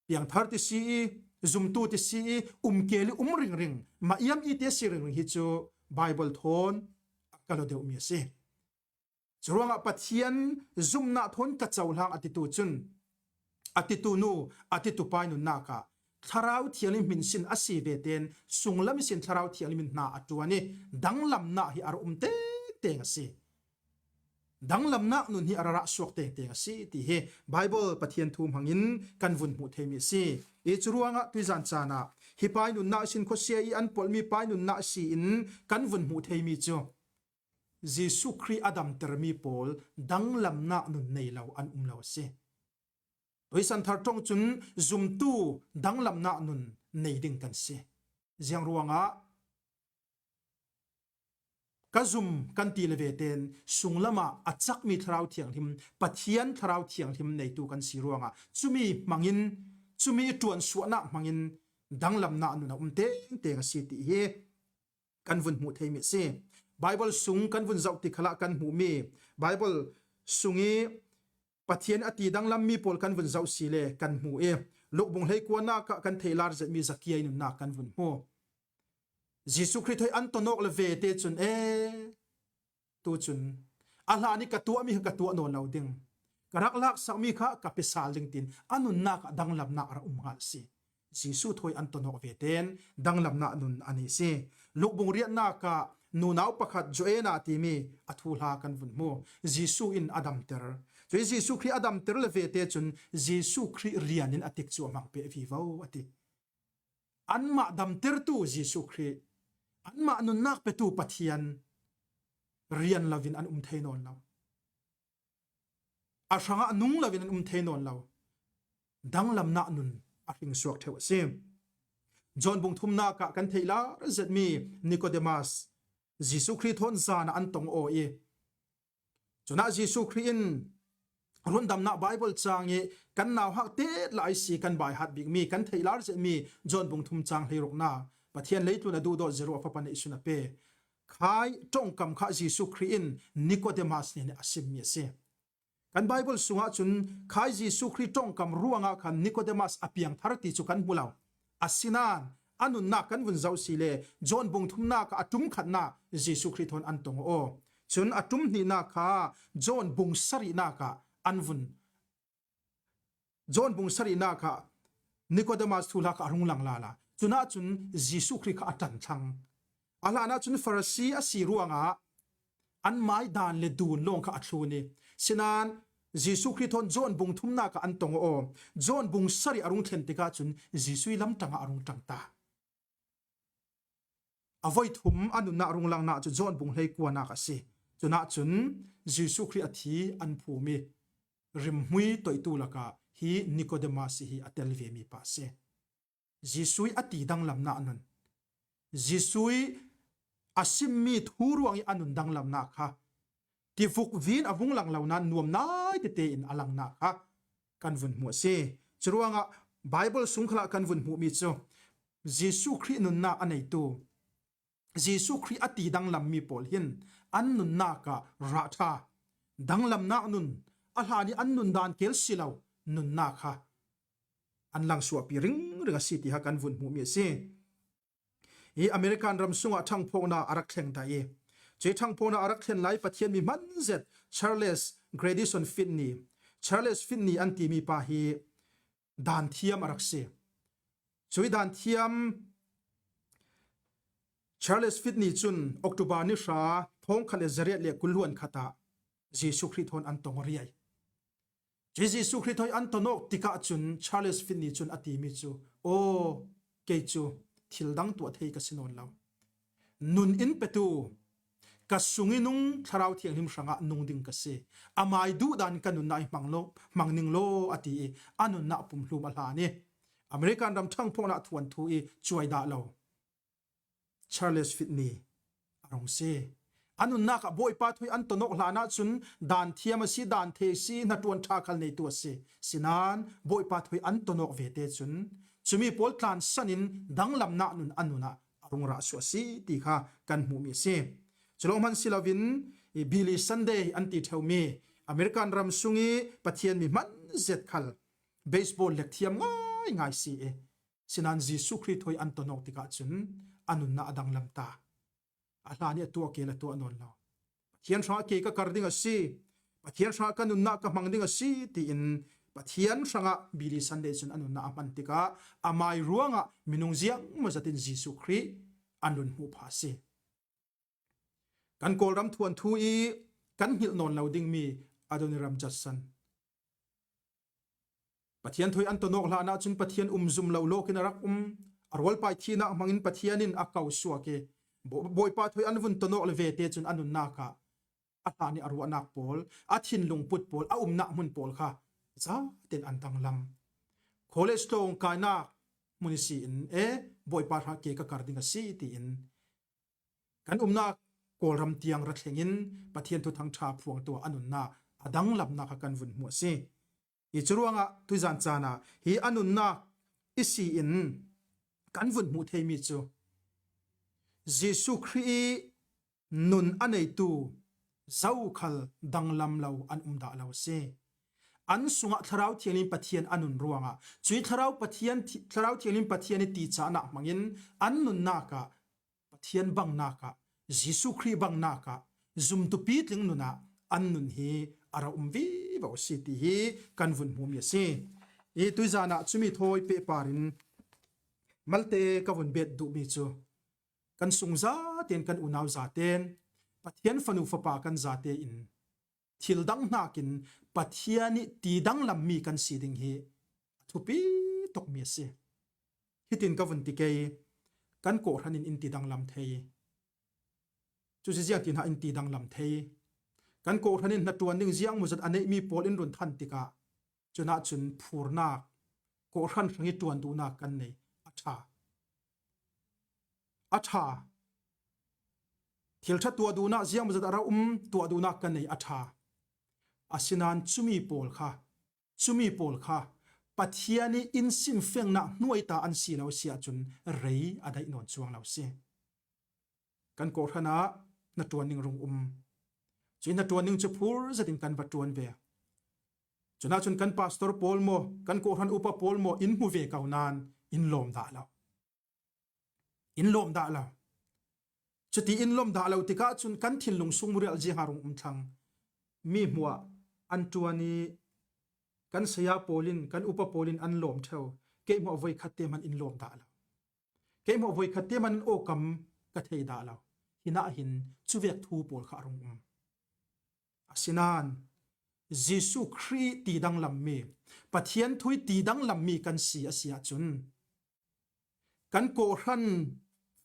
Piangthar ti si ih, zumtu ti si ih, um keel ih um ringring, mah iam i ti a si ringring hi cu Baibal thawn a kal aw deuhmi a si. Curuangah Pathian zumnak thawn ka cohlang a titu cun, a titu nu, a titu pa ih nunnak ah Thlarau Thianghlim hmin sin a si vetein sunglam ihsin Thlarau Thianghlim in hna a ṭuan ih danglamnak hi a ra um tengteng a si. Danglamnak nun hi a ra rah suak tengteng a si ti hi Baibal Pathian thu hmangin kan vun hmuh theimi a si. Ih curuangah tuizan caan ah hi pa ih nunnak ihsin khuasia ih an polhmi pa ih nunnak ihsi in kan vun hmuh theimi cu Jesuh Khrih a damtermi pawl danglamnak nun nei lo an um lo a si. Tuisan Thar ṭong cun zumtu danglamnak nun nei ding kan si. Ziang ruangah? Ka zum kan ti le vetein sunglam ah a cakmi Thlarau Thianghlim, Pathian Thlarau Thianghlim neitu kan si ruangah cumi hmangin, cumi ṭuansuahnak hmangin danglamnak nun a um tengteng a si ti hi kan vun hmuh theimi a si. Baibal sung kan vun zoh ti khalah kan hmuhmi, Baibal sung ih Pathian a ti danglammi pawl kan vun zoh si le kan hmu ih, Luk bung hleikuanak ah kan theihlar zetmi Zakia ih nunnak kan vun hmu. Jesuh Khrih thawi an ton awk le vete cun, e, tu cun a hlan ih ka tuahmi kha ka tuah nawn lo ding, ka rak laksakmi kha ka pe sal ding tiin a nunnak ah danglamnak a ra um hngal a si. Jesuh thawi an ton awk vetein danglamnak nun a nei si. Luk bung riatnak ah nunau pakhat Joanna timi a thuhla kan vun hmu. Jesuh in a damter. Cui Jesuh Khrih a damter le vete cun Jesuh Khrih rian in a tikcu a hmang peh vivo a ti. Anmah damtertu Jesuh Khrih, anmah nunnak petu Pathian rian loin an um thei nawn lo. A hrangah nung loin an um thei nawn lo. Danglamnak nun a hring suak ṭheu a si. John bung thumnak ah kan theihlar zetmi Nikodemas, Jesuh Khrih thawn zan ah an tong aw ih, cunah Jesuh Khrih in rundamnak Baibal cang ih kan nauhak te lai si kan baihat bikmi, kan theihlar zetmi John bung thum cang hleiruknak, Pathian leitlun a duhdawt zia ruangah Fapa neihsun a pe. Khai ṭawngkam kha Jesu Khrih in Nikodemas hnenah a simmi a si. Kan Bible sungah cun khai Jesu Khrih ṭawngkam ruangah khan Nikodemas a piangthar ti cu kan hmu lo. Asinain a nunnak kan vun zoh si le John bung thumnak ah a ṭum khatnak Jesu Khrih thawn an tong aw. Cun a ṭum hnihnak kha John bung sarihnak ah an vun John bung sarihnak ah Nikodemas thuhla kha a rung lang lala. Cunah cun Jesu Khrih kha a ṭan thlang. A hlanah cun Farasi a si ruangah an mai dan le dun lawng kha a thlun i, sinain Jesu Khrih thawn John bung thumnak ah an tong aw. John bung sarih a rung thlen tikah cun Jesu i lamṭang ah a rung ṭang ta. A voi thum a nunnak rung langnak cu John bung hleikuanak a si. Cunah cun Jesu Khrih a thi an phum i rimhmui toihtu lakah hi Nikodemas hi a tel vemi pa a si. Jesu i a ti danglamnak nun, Jesu i a simmi thu ruang i a nun danglamnak kha tivuk vin a vung lang lo nain nuam nai tete in a langnak kha kan vun hmuh a si. Curuangah Bible sung khalah kan vun hmuhmi cu Jesu Khrih nunnak a neitu, Jesu Khrih a ti danglammi pawl hin an nunnak ah rah ṭha, danglamnak nun, a hlan i an nundan kel si lo nunnak kha an langsuahpi ringring a si ti kha kan vun hmuhmi a si. Hi American ram sungah ṭhangphawknak a rak thleng ta i, cuih ṭhangphawknak a rak thlen lai Pathian mi hman zet Charles Grandison Finney, Charles Finney an timi pa hi danthiam a rak si. Cuih danthiam Charles Finney cun October ni hra thawngkhat le zariat le kul hluan khat ah Jesu Khrih thawn an tong riai. Cuih Jesu Khrih thawn an tonawk tikah cun Charles Finney cun a timi cu, aw, kei cu thil dang tuah thei ka si nawn lo. Nun in petu ka sung i nung Thlarau Thianghlim hrangah nung ding ka si. Amai duhdan ka nunnak i hmang lo, hmang ning law a ti i a nunnak pumhlum a hlan i American ram ṭhangphawknak thuanthu i cuai dah lo Charles Finney a rung si. A nunnak ah Bawipa thawi an tonawk hlanah cun danthiam a si, danthei a si, hnaṭuan ṭha khal neitu a si. Sinain Bawipa thawi an tonawk vete cun cumi pawl tlansan in danglamnak nun a nun ah a rung rah suah a si ti kha kan hmuhmi a si. Cu lawng hman si loin i Billy Sunday an ti ṭheumi American ram sung i Pathian mi hman zet khal baseball lekthiam ngaingai si i, sinain Jesu Khrih thawi an tonawk tikah cun a nunnak a danglam ta. A hlan i a tuah kel a tuah nawn lo. Pathian hrangah kei ka kar ding a si, Pathian hrangah ka nunnak ka hmang ding a si, tiin Pathian hrangah Billy Sunday cun a nunnak a hman tikah amai ruangah minung ziangmaw zat in Jesu Khrih an run hmuh phah a si. Kan Kawlram thuanthu i kan hngilh nawn lo dingmi Adoniram Judson, Pathian thawi an tonawk hlanah cun Pathian um zum lo lawkin a rak um. A rualpai thihnak hmangin Pathian in a ko suak i, Baw-, Bawipa thawi an vun tonawk le vete cun a nunnak ah a hlan i a ruahnak pawl, a thinlung put pawl, a umnak hmun pawl kha zaten an danglam. College tlawng kainak hmun i si in, e, Bawipa hrangah kei ka kar ding a si, tiin kan umnak Kawlram tiang ra thlengin Pathian thuthang ṭha phuangtu a nunnak a danglamnak kha kan vun hmuh a si. I curuangah tuizan caan ah hi a nunnak i si in kan vun hmuh theimi cu Jesu Khrih i nun a neitu zokhal danglam lo an um dah lo a si. An sungah Thlarau Thianghlim Pathian a nun ruangah cuih Thlarau Pathian thi-, Thlarau Thianghlim Pathian i ticahnak hmangin an nunnak ah Pathian bangnak ah, Jesu Khrih bangnak ah zumtu pitling nun ah an nun hi a ra um vivo a si ti hi kan vun hmuhmi a si. I tuizan ah cumi thawi pehpar in malte ka vun bet duhmi cu kan sung zaten, kan unau zaten, Pathian fanu fapa kan zate in thil dang hnakin Pathian i ti danglammi kan si ding hi a thupi tukmi a si. Hitin ka vun ti kei, kan kawhhran in in ti danglam thei. Cucu ziang ti hna in ti danglam thei. Kan kawhhran in hnaṭuan ding ziangmawzat a neihmi pawl in run than tikah, cunah cun phurnak, kawhhran hrang i ṭuan duhnak kan nei a ṭha. A ṭha. Thil ṭha tuah duhnak ziangmawzat a ra um, tuah duhnak kan nei a ṭha. Asinain cumi pawl kha, cumi pawl kha Pathian ih in simfengna hnuaita an si lo a si ahcun rei a daih nawn cuang lo a si. Kan kawhhran ah hnaṭuan ning rung um. Cuih hnaṭuan ning cu phur zetin kan va ṭuan ve. Cunah cun kan pastor pawl maw, kan kawhhran upa pawl maw in hmu ve ko nain in lawm dah lo. In lawm dah lo. Cuti in lawm dah lo tikah cun kan thinlung sung murial ziang a rung um thlang. Mi hmuah an ṭuan ih kan saya pawl in, kan upa pawl in an lawm ṭheu. Kei hmuah voikhat te hman in lawm dah lo. Kei hmuah voikhat te hman in awkam ka thei dah lo. Hinah hin cuvek thu pawl kha a rung um. Asinain Jesuh Khrih ti danglammi, Pathian thu ih ti danglammi kan si a si ahcun kan kawhhran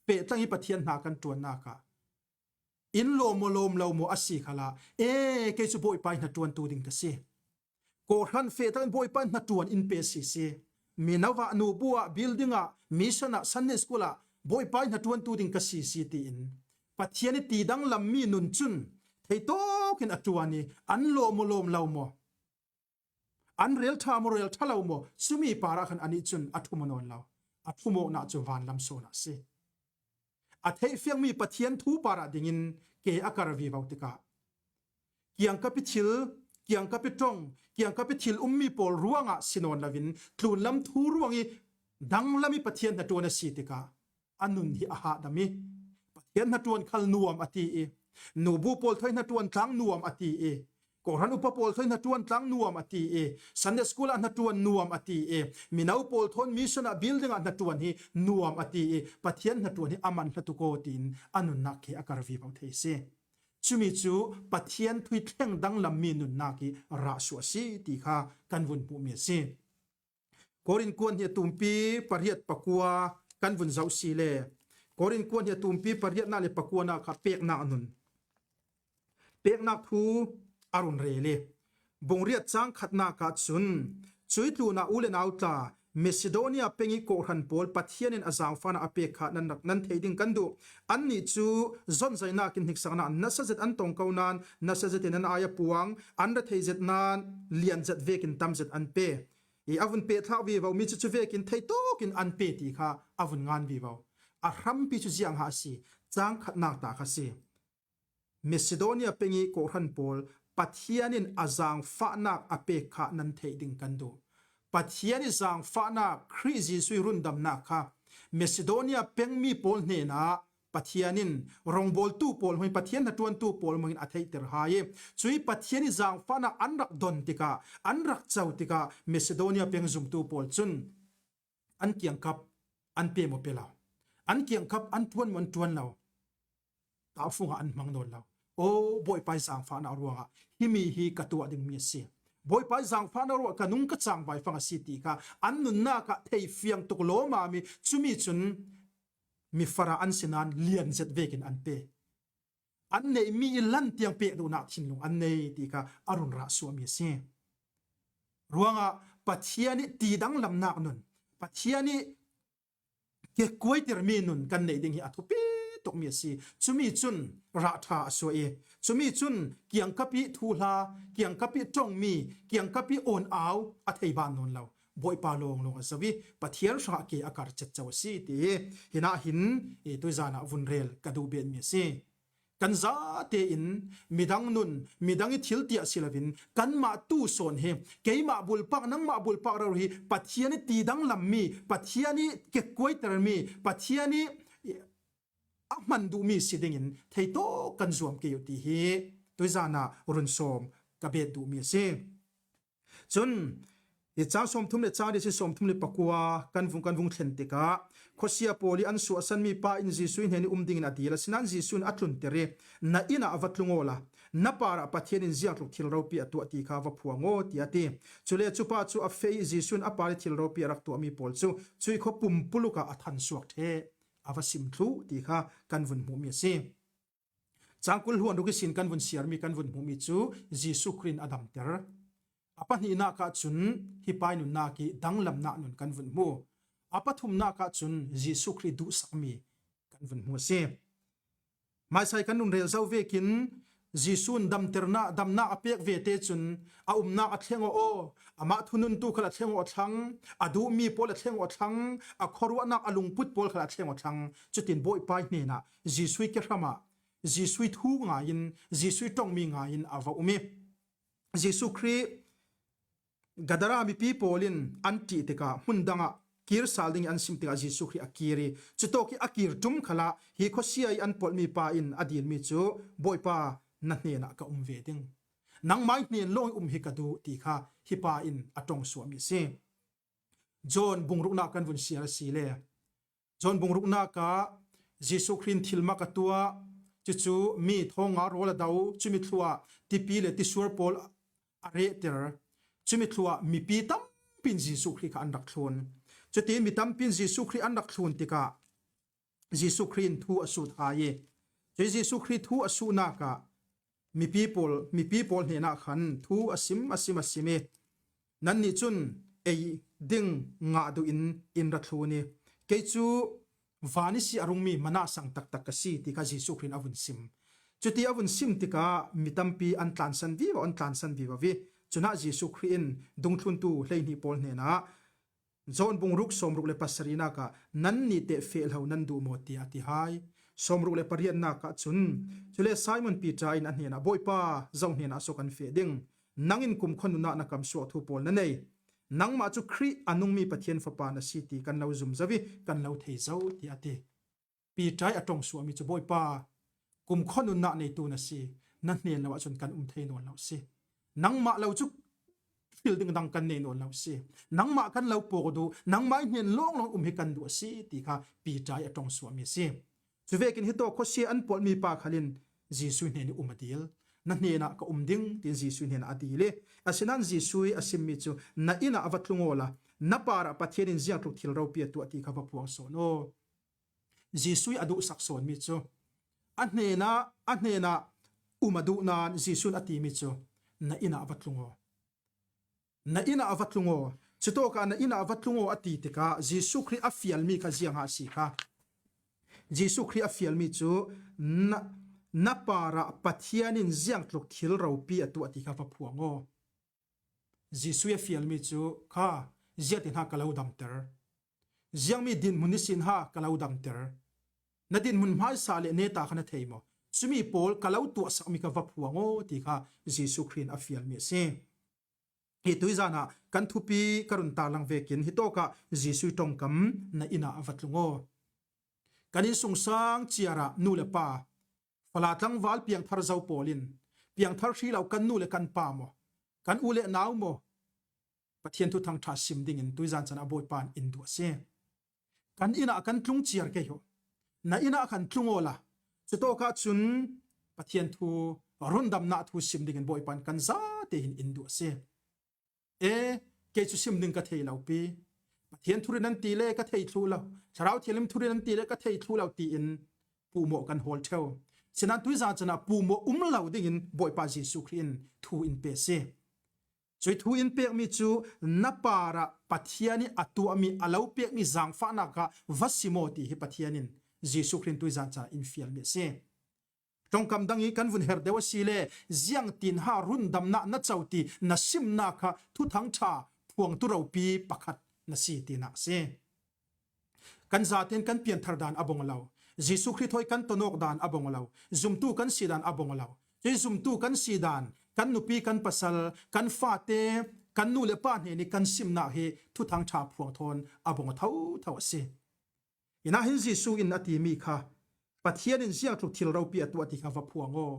feh tlang ih Pathian hna kan ṭuannak ah in lawm maw lawm lo maw a si khalah, e, kei cu Bawipa ih hnaṭuantu ding ka si. Kawhhran feh tlang in Bawipa ih hnaṭuan in pe si si. Mino ah, nubu ah, building ah, mission ah, Sunday school ah Bawipa ih hnaṭuantu ding ka si si tiin Pathian ih ti danglammi nun cun theitawk in a ṭuan ih an lawm maw lawm lo maw, an rel ṭha maw rel ṭha lo maw, cumi parah khan anih cun a ṭhum nawn lo. A ṭhum awknak cu vanlam sawn ah a si. A theihfiangmi Pathian thu parah dingin ke a kar vivo tikah kiangkap ih thil, kiangkap ih ṭong, kiangkap ih thil ummi pawl ruangah si nawn loin tlunlam thu ruang ih danglam ih Pathian hnaṭuan a si tikah a nun hi a hahdam ih Pathian hnaṭuan khal nuam a ti ih, nubu pawl thawi hnaṭuan tlang nuam a ti ih, kawhhran upa pawl thawi hnaṭuan tlang nuam a ti ih, Sunday school ah hnaṭuan nuam a ti ih, mino pawl thawn mission ah building ah hnaṭuan hi nuam a ti ih, Pathian hnaṭuan hi a man hla tuk aw tiin a nunnak khi a kar vivo thei a si. Cumi cu Pathian thu ih thleng danglammi nunnak ih rah suah a si ti kha kan vun hmuhmi a si. Korin kuan hnih a tumpi pariat pakua kan vun zoh si le, Korin kuan hnih a tumpi pariatnak le pakuanak kha peknak nun, peknak thu a run rel ih, bung riat cang khatnak ah cun, cuih tlunah u le nau tla, Masidonia peng ih kawhhran pawl Pathian in a zaangfahnak a pek kha nan rak, nan theih ding kan duh. Annih cu zonzainak in hniksaknak nasa zet an tong ko nain nasa zet in an ai a puang, an ra thei zet nain lian zet vekin tam zet an pe. Ih a vun pehthlak vivo mi cu cuvekin theitawk in an pe ti kha a vun ngan vivo. A hrampi cu ziang ha a si, cang khatnak ta kha a si. Masidonia peng ih kawhhran pawl Pathian in a zaangfahnak a pek kha nan theih ding kan duh. Pathian ih zaangfahnak Khrih Jesuh ih rundamnak kha Masidonia pengmi pawl hnenah Pathian in rongbawltu pawl hmangin, Pathian hnaṭuantu pawl hmangin a theihter hai ih, cuih Pathian ih zaangfahnak an rak don tikah, an rak co tikah Masidonia peng zumtu pawl cun an kiangkap an pe maw pe lo, an kiangkap an ṭuan maw an ṭuan lo, tahfung ah an hmang nawn lo. Aw, Bawipa ih zaangfahnak ruangah himi hi ka tuah dingmi a si. Bawipa ih zaangfahnak ruangah ka nung ka cang vaifang a si ti kha an nunnak ah thei fiang tuk lawmmam ih, cumi cun mi farah an si nain lian zet vekin an pe. An neihmi ih lan tiang pek duhnak thinlung an nei ti kha a run rah suahmi a si. Ruangah Pathian ih ti danglamnak nun, Pathian ih kekuaitermi nun kan neih ding hi a thupi tukmi a si. Cumi cun rah ṭha a suah ih, cumi cun kiangkap ih thuhla, kiangkap ih ṭongmi, kiangkap ih awn au a thei ban nawn lo. Bawipa lawnglawng a zoh ih Pathian hrangah ke a kar cetco a si ti hi hinah hin ih tuizan ah vun rel ka duh betmi a si. Kan zate in midang nun, midang ih thil tiah si loin kanmah tu sawn hi, keimah bulpak, nangmah bulpak rori hi Pathian ih ti danglammi, Pathian ih kekuaitermi, Pathian ih a hman duhmi si dingin theitawk kan zuam kei uh ti hi tuizan ah run sawm ka bet duhmi a si. Cun hi cang sawmthum le cang riat si sawmthum le pakua kan vung, kan vung thlen tikah, khuasia pawl ih an suahsanmi pa in Jesuh ih hnen ih um dingin a dil, asinain Jesuh in a tlunter ih, "Na inn ah va tlung awla na parah Pathian in ziangtluk thil ropi a tuah ti kha va phuang aw," tiah a ti. Cule cupa cu a feh ih Jesuh in a par ih thil ropi a rak tuahmi pawl cu cuih khua pumpuluk ah a thansuak ṭheh, a va sim thluh ti kha kan vun hmuhmi a si. Cang kul hluan ruk ihsin kan vun siarmi, kan vun hmuhmi cu Jesuh Khrih in a damter. A pahnihnak ah cun hi pa ih nunnak ih danglamnak nun kan vun hmu. A pathumnak ah cun Jesuh Khrih duhsakmi kan vun hmu a si. Hmaisa ih kan run rel zo vekin Jesu'n damterna, damna a pek vete cun a umnak a thleng aw, amah thununtu khal a thleng aw a thlang, a duhmi pawl a thleng aw a thlang, a khuaruahnak a lungput pawl khal a thleng aw a thlang. Cutin Bawipa hnenah Jesuh i kehramah Jesuh thu ngaiin, Jesuh ṭongmi ngaiin a va um i Jesuh Khrih Gadara mipi pawl in an ṭih tikah hmun dangah kir sal dingin an sim tikah Jesuh Khrih a kir i cutawk i a kir ṭum khalah hi khuasia i an polhmi pa in a dilmi cu, "Bawipa, na hnenah ka um ve ding. Nangmai hnen lawng i um hi ka duh," ti kha hi pa in a ṭong suahmi a si. John bungruknak kan vun siar a si le John bungruknak ah Jesuh Khrih in thilmak a tuah, cucu mi thawng nga rawl a do, cumi thluah tipi le tisuar pawl a rehter, cumi thluah mipi tampi in Jesuh Khrih kha an rak thlun. Cutin mi tampi in Jesuh Khrih an rak thlun tikah Jesuh Khrih in thu a sut hai i, cui Jesuh Khrih thu a suhnak ah mipi pawl, mipi pawl hnenah khan thu a sim, a sim, a sim i, "Nannih cun ei ding ngah duh in in ra thlun i, kei cu van ihsi a rungmi mana sang taktak ka si," ti kha Jesuh Khrih in a vun sim. Cuti a vun sim tikah mi tampi an tlansan vivo, an tlansan vivo i. Cunah Jesuh Khrih in dungthluntu hleihnih pawl hnenah, John bungruk sawmruk le pasarihnak ah, "Nannih teh feh lo nan duh maw?" tiah a ti hai. Sawmruk le pariatnak ah cun, cule Simon Peter in a hnenah, "Bawipa, zo hnenah so kan feh ding? Nang in kumkhua nunah na kamsuah thu pawl na nei. Nangmah cu Khrih a nungmi Pathian Fapa na si ti kan lo zum zo i kan lo thei zo," tiah a ti. Peter i a ṭong suahmi cu, "Bawipa, kumkhua nunnak neitu na si, na hnen lo ahcun kan um thei nawn lo si. Nangmah lo cu thil dingdang kan nei nawn lo si. Nangmah kan lo pawk duh, nangmah i hnen lawnglawng um hi kan duh a si," ti kha Peter i a ṭong suahmi a si. Cuvekin hitawk khuasia an polhmi pa khal in Jesuh hnen i um a dil. "Na hnenah ka um ding," tiin Jesuh hnenah a dil i, asinain Jesuh i a simmi cu, "Na inn ah va tlung awla na parah Pathian in ziangtluk thil ropi a tuah ti kha va phuang sawn aw." Jesuh i a duhsak sawnmi cu, a hnenah, a hnenah um a duh nain Jesuh in a timi cu, "Na inn ah va tlung aw. Na inn ah va tlung aw." Cutawkah "Na inn ah va tlung aw," a ti tikah Jesuh Khrih a fialmi kha ziang a si kha. Jesuh Khrih a fialmi cu, "Na, na parah Pathian in ziangtluk thil ropi a tuah ti kha va phuang aw." Jesuh i a fialmi cu, "Kha, ziahtin ha ka lo damter? Ziangmi dinhmun ihsin ha ka lo damter? Na dinhmun hmaisa le neta kha na thei maw? Cumi pawl ka lo tuahsakmi kha va phuang aw," ti kha Jesuh Khrih in a fialmi a si. Hi tuizan ah kan thupi ka run tarlang vekin hitawkah Jesuh i ṭongkam, "Na inn ah va tlung aw." Kan innsungsang ciar ah nu le pa, fala tlangval piangthar zo pawl in, piangthar hri lo kan nu le kan pa maw, kan u le nau maw, Pathian thuthang ṭha sim dingin tuizan can ah Bawipa in in duh a si. "Kan inn ah kan tlung ciar kei uh. Na inn ah khan tlung awla, cutawkah cun Pathian thu, rundamnak thu sim dingin Bawipa in kan zate hin in duh a si. E, kei cu sim ding ka thei lo pi. Pathian thurin an ti le ka thei thluh lo. Thlarau Thianghlim thurin an ti le ka thei thluh lo," tiin puhmawh kan hawl ṭheu. Sinan tuizan can ah puhmawh um lo dingin Bawipa Jesuh Khrih in thu in pe a si. Cui thu in pekmi cu, "Na parah Pathian i a tuahmi, a lo pekmi zaangfahnak ah va sim aw," ti hi Pathian in Jesuh Khrih in tuizan can ah in fialmi a si. Ṭongkam dang i kan vun herh deuh a si le, ziangtin ha rundamnak na co ti na simnak kha thuthang ṭha phuangtu ropi pakhat na si tinak a si. Kan zaten kan pianthar dan a bawng lo. Jesuh Khrih thawi kan tonawk dan a bawng lo. Zumtu kan si dan a bawng lo. Cun zumtu kan si dan, kan nupi, kan pasal, kan fate, kan nu le pa hnen i kan simnak hi thuthang ṭha phuang thawn a bawng thotho a si. Hinah hin Jesuh in a timi kha, "Pathian in ziangtluk thil ropi a tuah ti kha va phuang aw.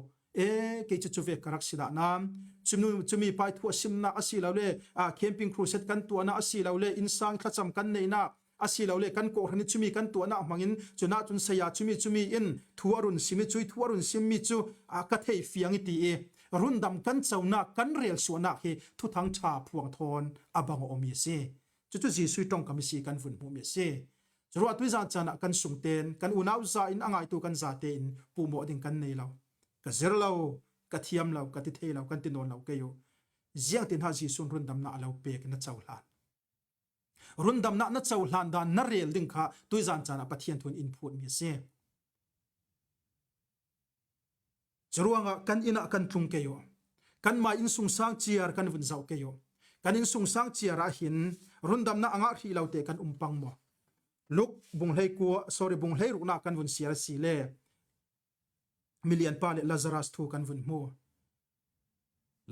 E, kei cu cuvek ka rak si dah nan, cumi, cumi pa i thu a simnak a si lo le, a, camping crusade kan tuahnak a si lo le, innsang thlacam kan neihnak a si lo le, kan kawhhran i cumi kan tuahnak hmangin, cunah cun saya cumi, cumi in thu a run sim i, cui thu a run simmi cu, a, ka thei fiang i," ti i, rundam kan conak, kan relsuahnak hi thuthang ṭha phuang thawn a bang a um i a si. Cucu Jesuh i ṭongkam i si kan vun hmuhmi a si. Curuah tuizan can ah kan sungten, kan unau za in a ngaitu kan zate in puhmawh ding kan nei lo. "Ka zir lo, ka thiam lo, ka ti thei lo, kan ti nawn lo kei uh. Ziangtin ha Jesuh in rundamnak a lo pek na cohlan? Rundamnak na cohlan dan na rel ding kha tuizan can ah Pathian thu in in phutmi a si." Curuangah kan innah kan tlung kei uh. Kanmah innsungsang ciar kan vun zoh kei uh. Kan innsungsang ciarah hin rundamna a ngah hrih lote kan um pang maw? Luk bung hleikua, sorry, bung hleirukna kan vun siar a si le milianpa le Lazarus thu kan vun hmu.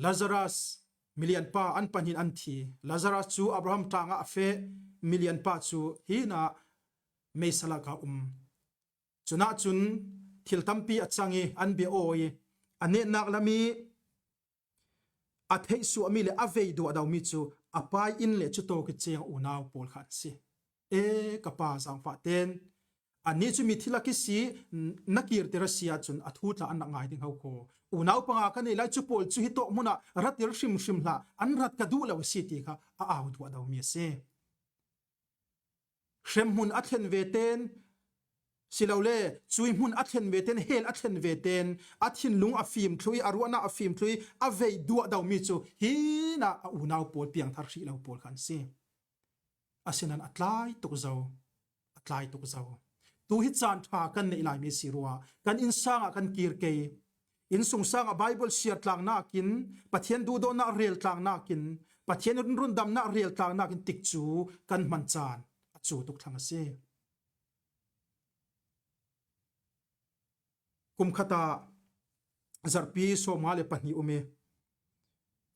Lazarus milianpa an pahnih in an thi. Lazarus cu Abraham tlangah a feh, milianpa cu hinah meisa lakah um. Cunah cun thil tampi a cang i an bia aw i a netnak lam i a theihsuahmi le a vei duahdomi cu a pa inn le cutawk i ceng unau pawl kha an si. E, ka pa zaangfah ten, annih cu mi thilak i si, na kirter a si ahcun a thu tla an rak ngai ding ho kho. Unau panga ka neih lai cu pawl cu hitawk hmunah rat ir hrimhrim hlah, an rat ka duh lo a si ti kha a au duahdomi a si. Hremhmun a thlen ve ten, silole cuihmun a thlen ve ten, hell a thlen ve ten, a thinlung a fim thlui, a ruahnak a fim thlui, a vei duahdomi cu hinah a unau pawl piangthar hrih lo pawl kha an si. Asinan a tlai tuk zo, a tlai tuk zo. Tu hi caan ṭha kan neih laimi si ruah, kan innsang ah kan kir kei. Innsungsang ah Baibal siar tlangnak in, Pathian duhdawtnak rel tlangnak in, Pathian in rundamnak rel tlangnak in tikcu kan hman caan a cu tuk thlang a si. Kum khat ah zarhpi sawmnga le pahnih um i,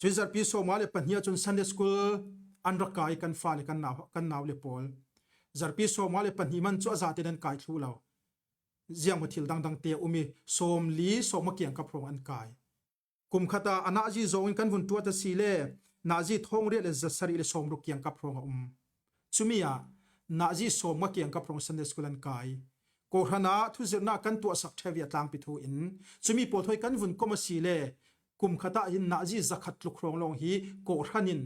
cui zarhpi sawmnga le pahnih ahcun Sunday school an rak kai kan fale kan nau, kan nau le pawl. Zarhpi sawmnga le pahnih man cu a zate nan kai thluh lo. Ziangmaw thil dangdang te a um i, sawmli sawmnga kiangkap hrawng an kai. Kum khat ah a nazi zawng in kan vun tuat a si le nazi thawngriat le zasarih le sawmruk kiangkap hrawng a um. Cumi ah nazi sawmnga kiangkap hrawng Sunday school an kai. Kawhhran ah thuzirhnak kan tuahsak ṭheu i a tlangpi thu in cumi pawl thawi kan vun kom a si le kum khat ah hin nazi zakhat tluk hrawng lawng hi kawhhran in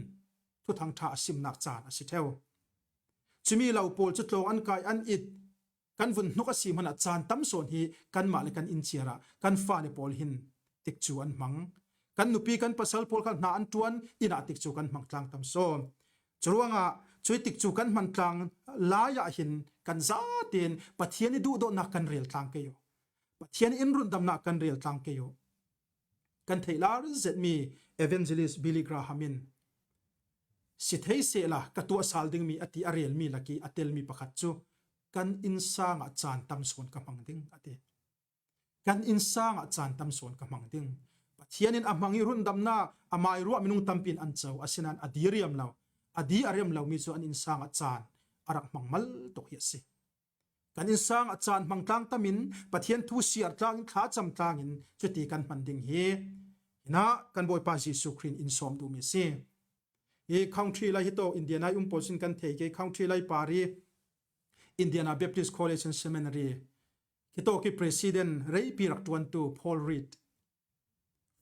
thuthang ṭha a simnak caan a si ṭheu. Cumi lo pawl cu tlawng an kai an it, kan vun hnuk a si hmanah caan tam sawn hi kanmah le kan inn ciar ah kan fale pawl hin tikcu an hmang. Kan nupi kan pasal pawl kha hna an ṭuan, inn ah tikcu kan hmang tlang tam sawn. Curuangah cui tikcu kan hman tlang lai ah hin kan zaten Pathian i duhdawtnak kan rel tlang kei uh. Pathian in rundamnak kan rel tlang kei uh. Kan theih lar zetmi Evangelist Billy Graham in, "Si thei sehla ka tuah sal dingmi," a ti a relmi lak i a telmi pakhat cu, "Kan innsang ah caan tam sawn ka hmang ding," a ti. "Kan innsang ah caan tam sawn ka hmang ding." Pathian in a hmang i rundamnak amai ruah minung tampi in an co, asinain a di a riam lo, a di a riam lomi cu an innsang ah caan a rak hmang mal tuk hi a si. Kan innsang ah caan hmang tlang tam in, Pathian thu siar tlang in, thlacam tlang in, cuti kan hman ding hi hinah kan Bawipa Jesuh Khrih in in sawm duhmi a si. Hi Country Lai hi tawk Indiana i um pawl sin kan thei ke, Country Lai par i Indiana Baptist College and Seminary hi tawk i president reipi rak ṭuantu Paul Reed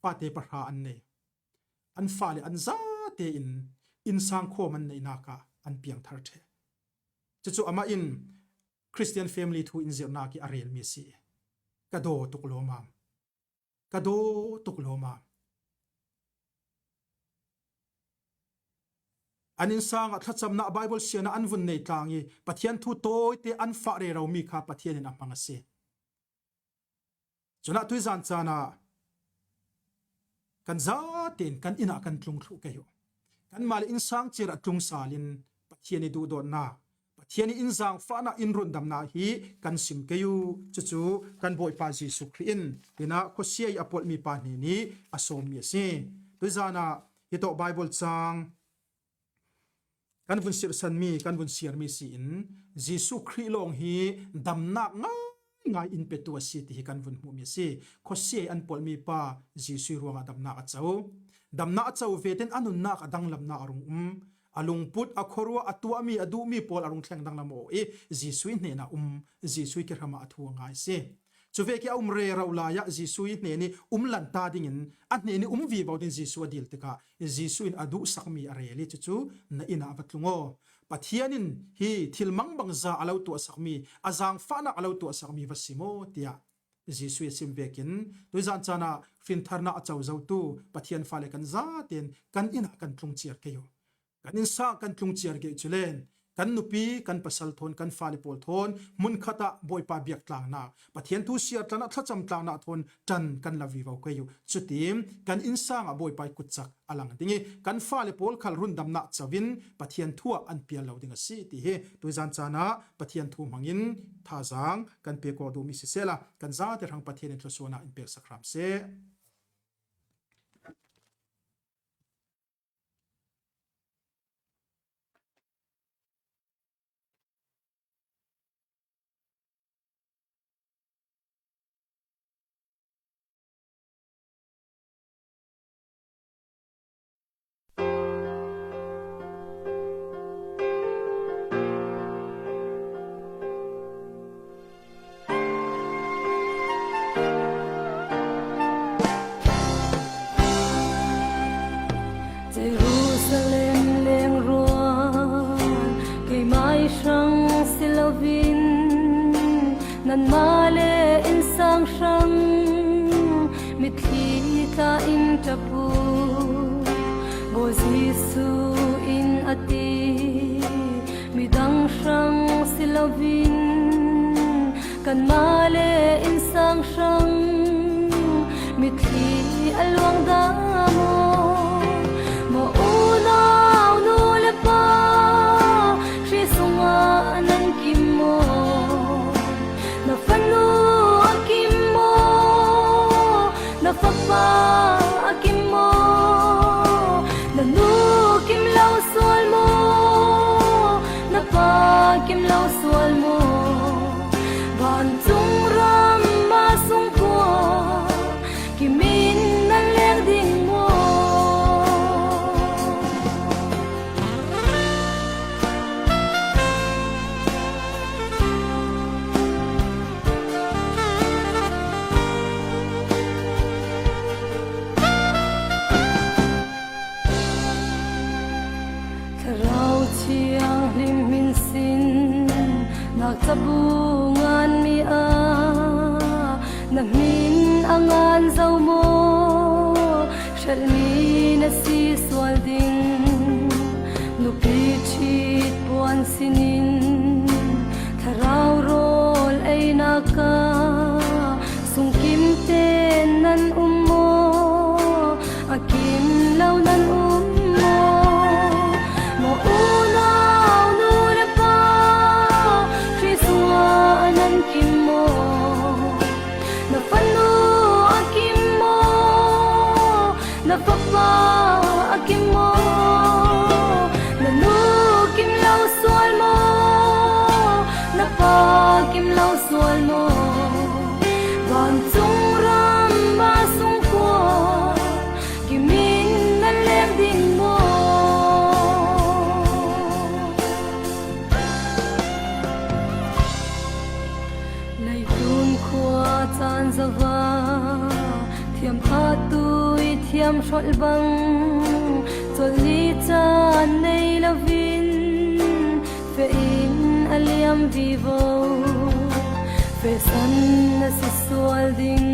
fate pahra an nei. An fale an zate in innsang khawm an neihnak ah an piangthar ṭheh. Cucu amah in Christian family thu in zirhnak i a relmi a si. Ka daw tuk lawmam. Ka daw tuk lawmam. An innsang ah thlacamnak, Baibal siarnak an vun nei tlang i Pathian thu tawite an fah reromi kha Pathian in a hmang a si. Cunah tuizan caan ah kan zaten kan inn ah kan tlung thluh kei uh. Kanmah le innsang ciar ah tlung sal in Pathian i duhdawtnak, Pathian i in zaangfahnak, in rundamnak hi kan sim kei uh. Cucu kan Bawipa Jesuh Khrih in hinah khuasia i a polhmi pa hnen i a sawmmi a si. Tuizan ah hitawk Baibal caang kan vun sirhsanmi, kan vun siarmi si in Jesuh Khrih lawng hi damnak ngaingai in petu a si ti hi kan vun hmuhmi a si. Khuasia i an polhmi pa Jesuh ruangah damnak a co. Damnak a co vetein a nunnak a danglamnak a rung um. A lungput, a khuaruah, a tuahmi, a duhmi pawl a rung thleng danglam aw i Jesuh i hnenah um, Jesuh i kihram ah a thu a ngai a si. Cuvek i a um rero lai ah Jesuh i hnen i um lanta dingin, a hnen i um vivo ding Jesuh a dil tikah Jesuh in a duhsakmi a rel i cucu na inn ah va tlung aw. Pathian in hi thil mangbangza a lo tuahsakmi, a zaangfahnak a lo tuahsakmi va sim aw, tiah Jesuh i a sim vekin tuizan caan ah hrintharnak a co zotu Pathian fale kan zaten kan inn ah kan tlung ciar kei uh. Kan innsang kan tlung ciar kei uh cu len kan nupi, kan pasal thawn, kan fale pawl thawn, hmun khatah Bawipa biak tlangna, Pathian thu siar tlangna, thlacam tlangna thawn ṭan kan la vivo kei uh. Cutin kan innsangah Bawipa i kutcak a lang ding i, kan fale pawl khal rundamna covin Pathian thu ah an pial lo ding a si ti hi tuizan canah Pathian thu hmangin thazaang kan pek awk duhmi sisehla, kan zate hrang Pathian in thluasuahna in peksak hram seh. Jerusalem lengruan keimai hrang si lovin, nanmah le innsang hrang mitthli tla in ṭap uh. Bawi Jesuh in a ti, midang hrang si lovin, kanmah le innsang hrang mitthli a luang dah maw? Maw unau nu le pa, Khrih sungah nan kim maw? Na fanu a kim maw? Na fapa a kim maw? Na nu kim lo sual maw? Na pa kim lo sual maw? Vancung ram mah sungkuan kimin nan leng ding maw? Thlarau Thianghlim hmin sin ngakcabu ngan mi a, na hmin a ngan zo maw? Hrelhmi na si sual ding, nupi ṭhit puan sinin, thlarau rawl einak ah sungkim tein nan um maw? A kim lo nan um maw? Maw unau nu le pa, Khrih sungah nan kim maw? Na fanu a kim maw? Na fapa a kim maw? Na nu kim lo sual maw? Na pa kim lo sual maw? Vancung ram mah sungkuan kimin nan leng ding maw? Leitlun khua caan zo a, thiam phat tui thiam hrolh bang, colh li caan nei lovin, feh in a liam vivo. Feh san na si sual ding,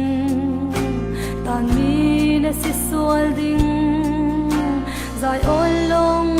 tanmi na si sual ding, zai awl lawng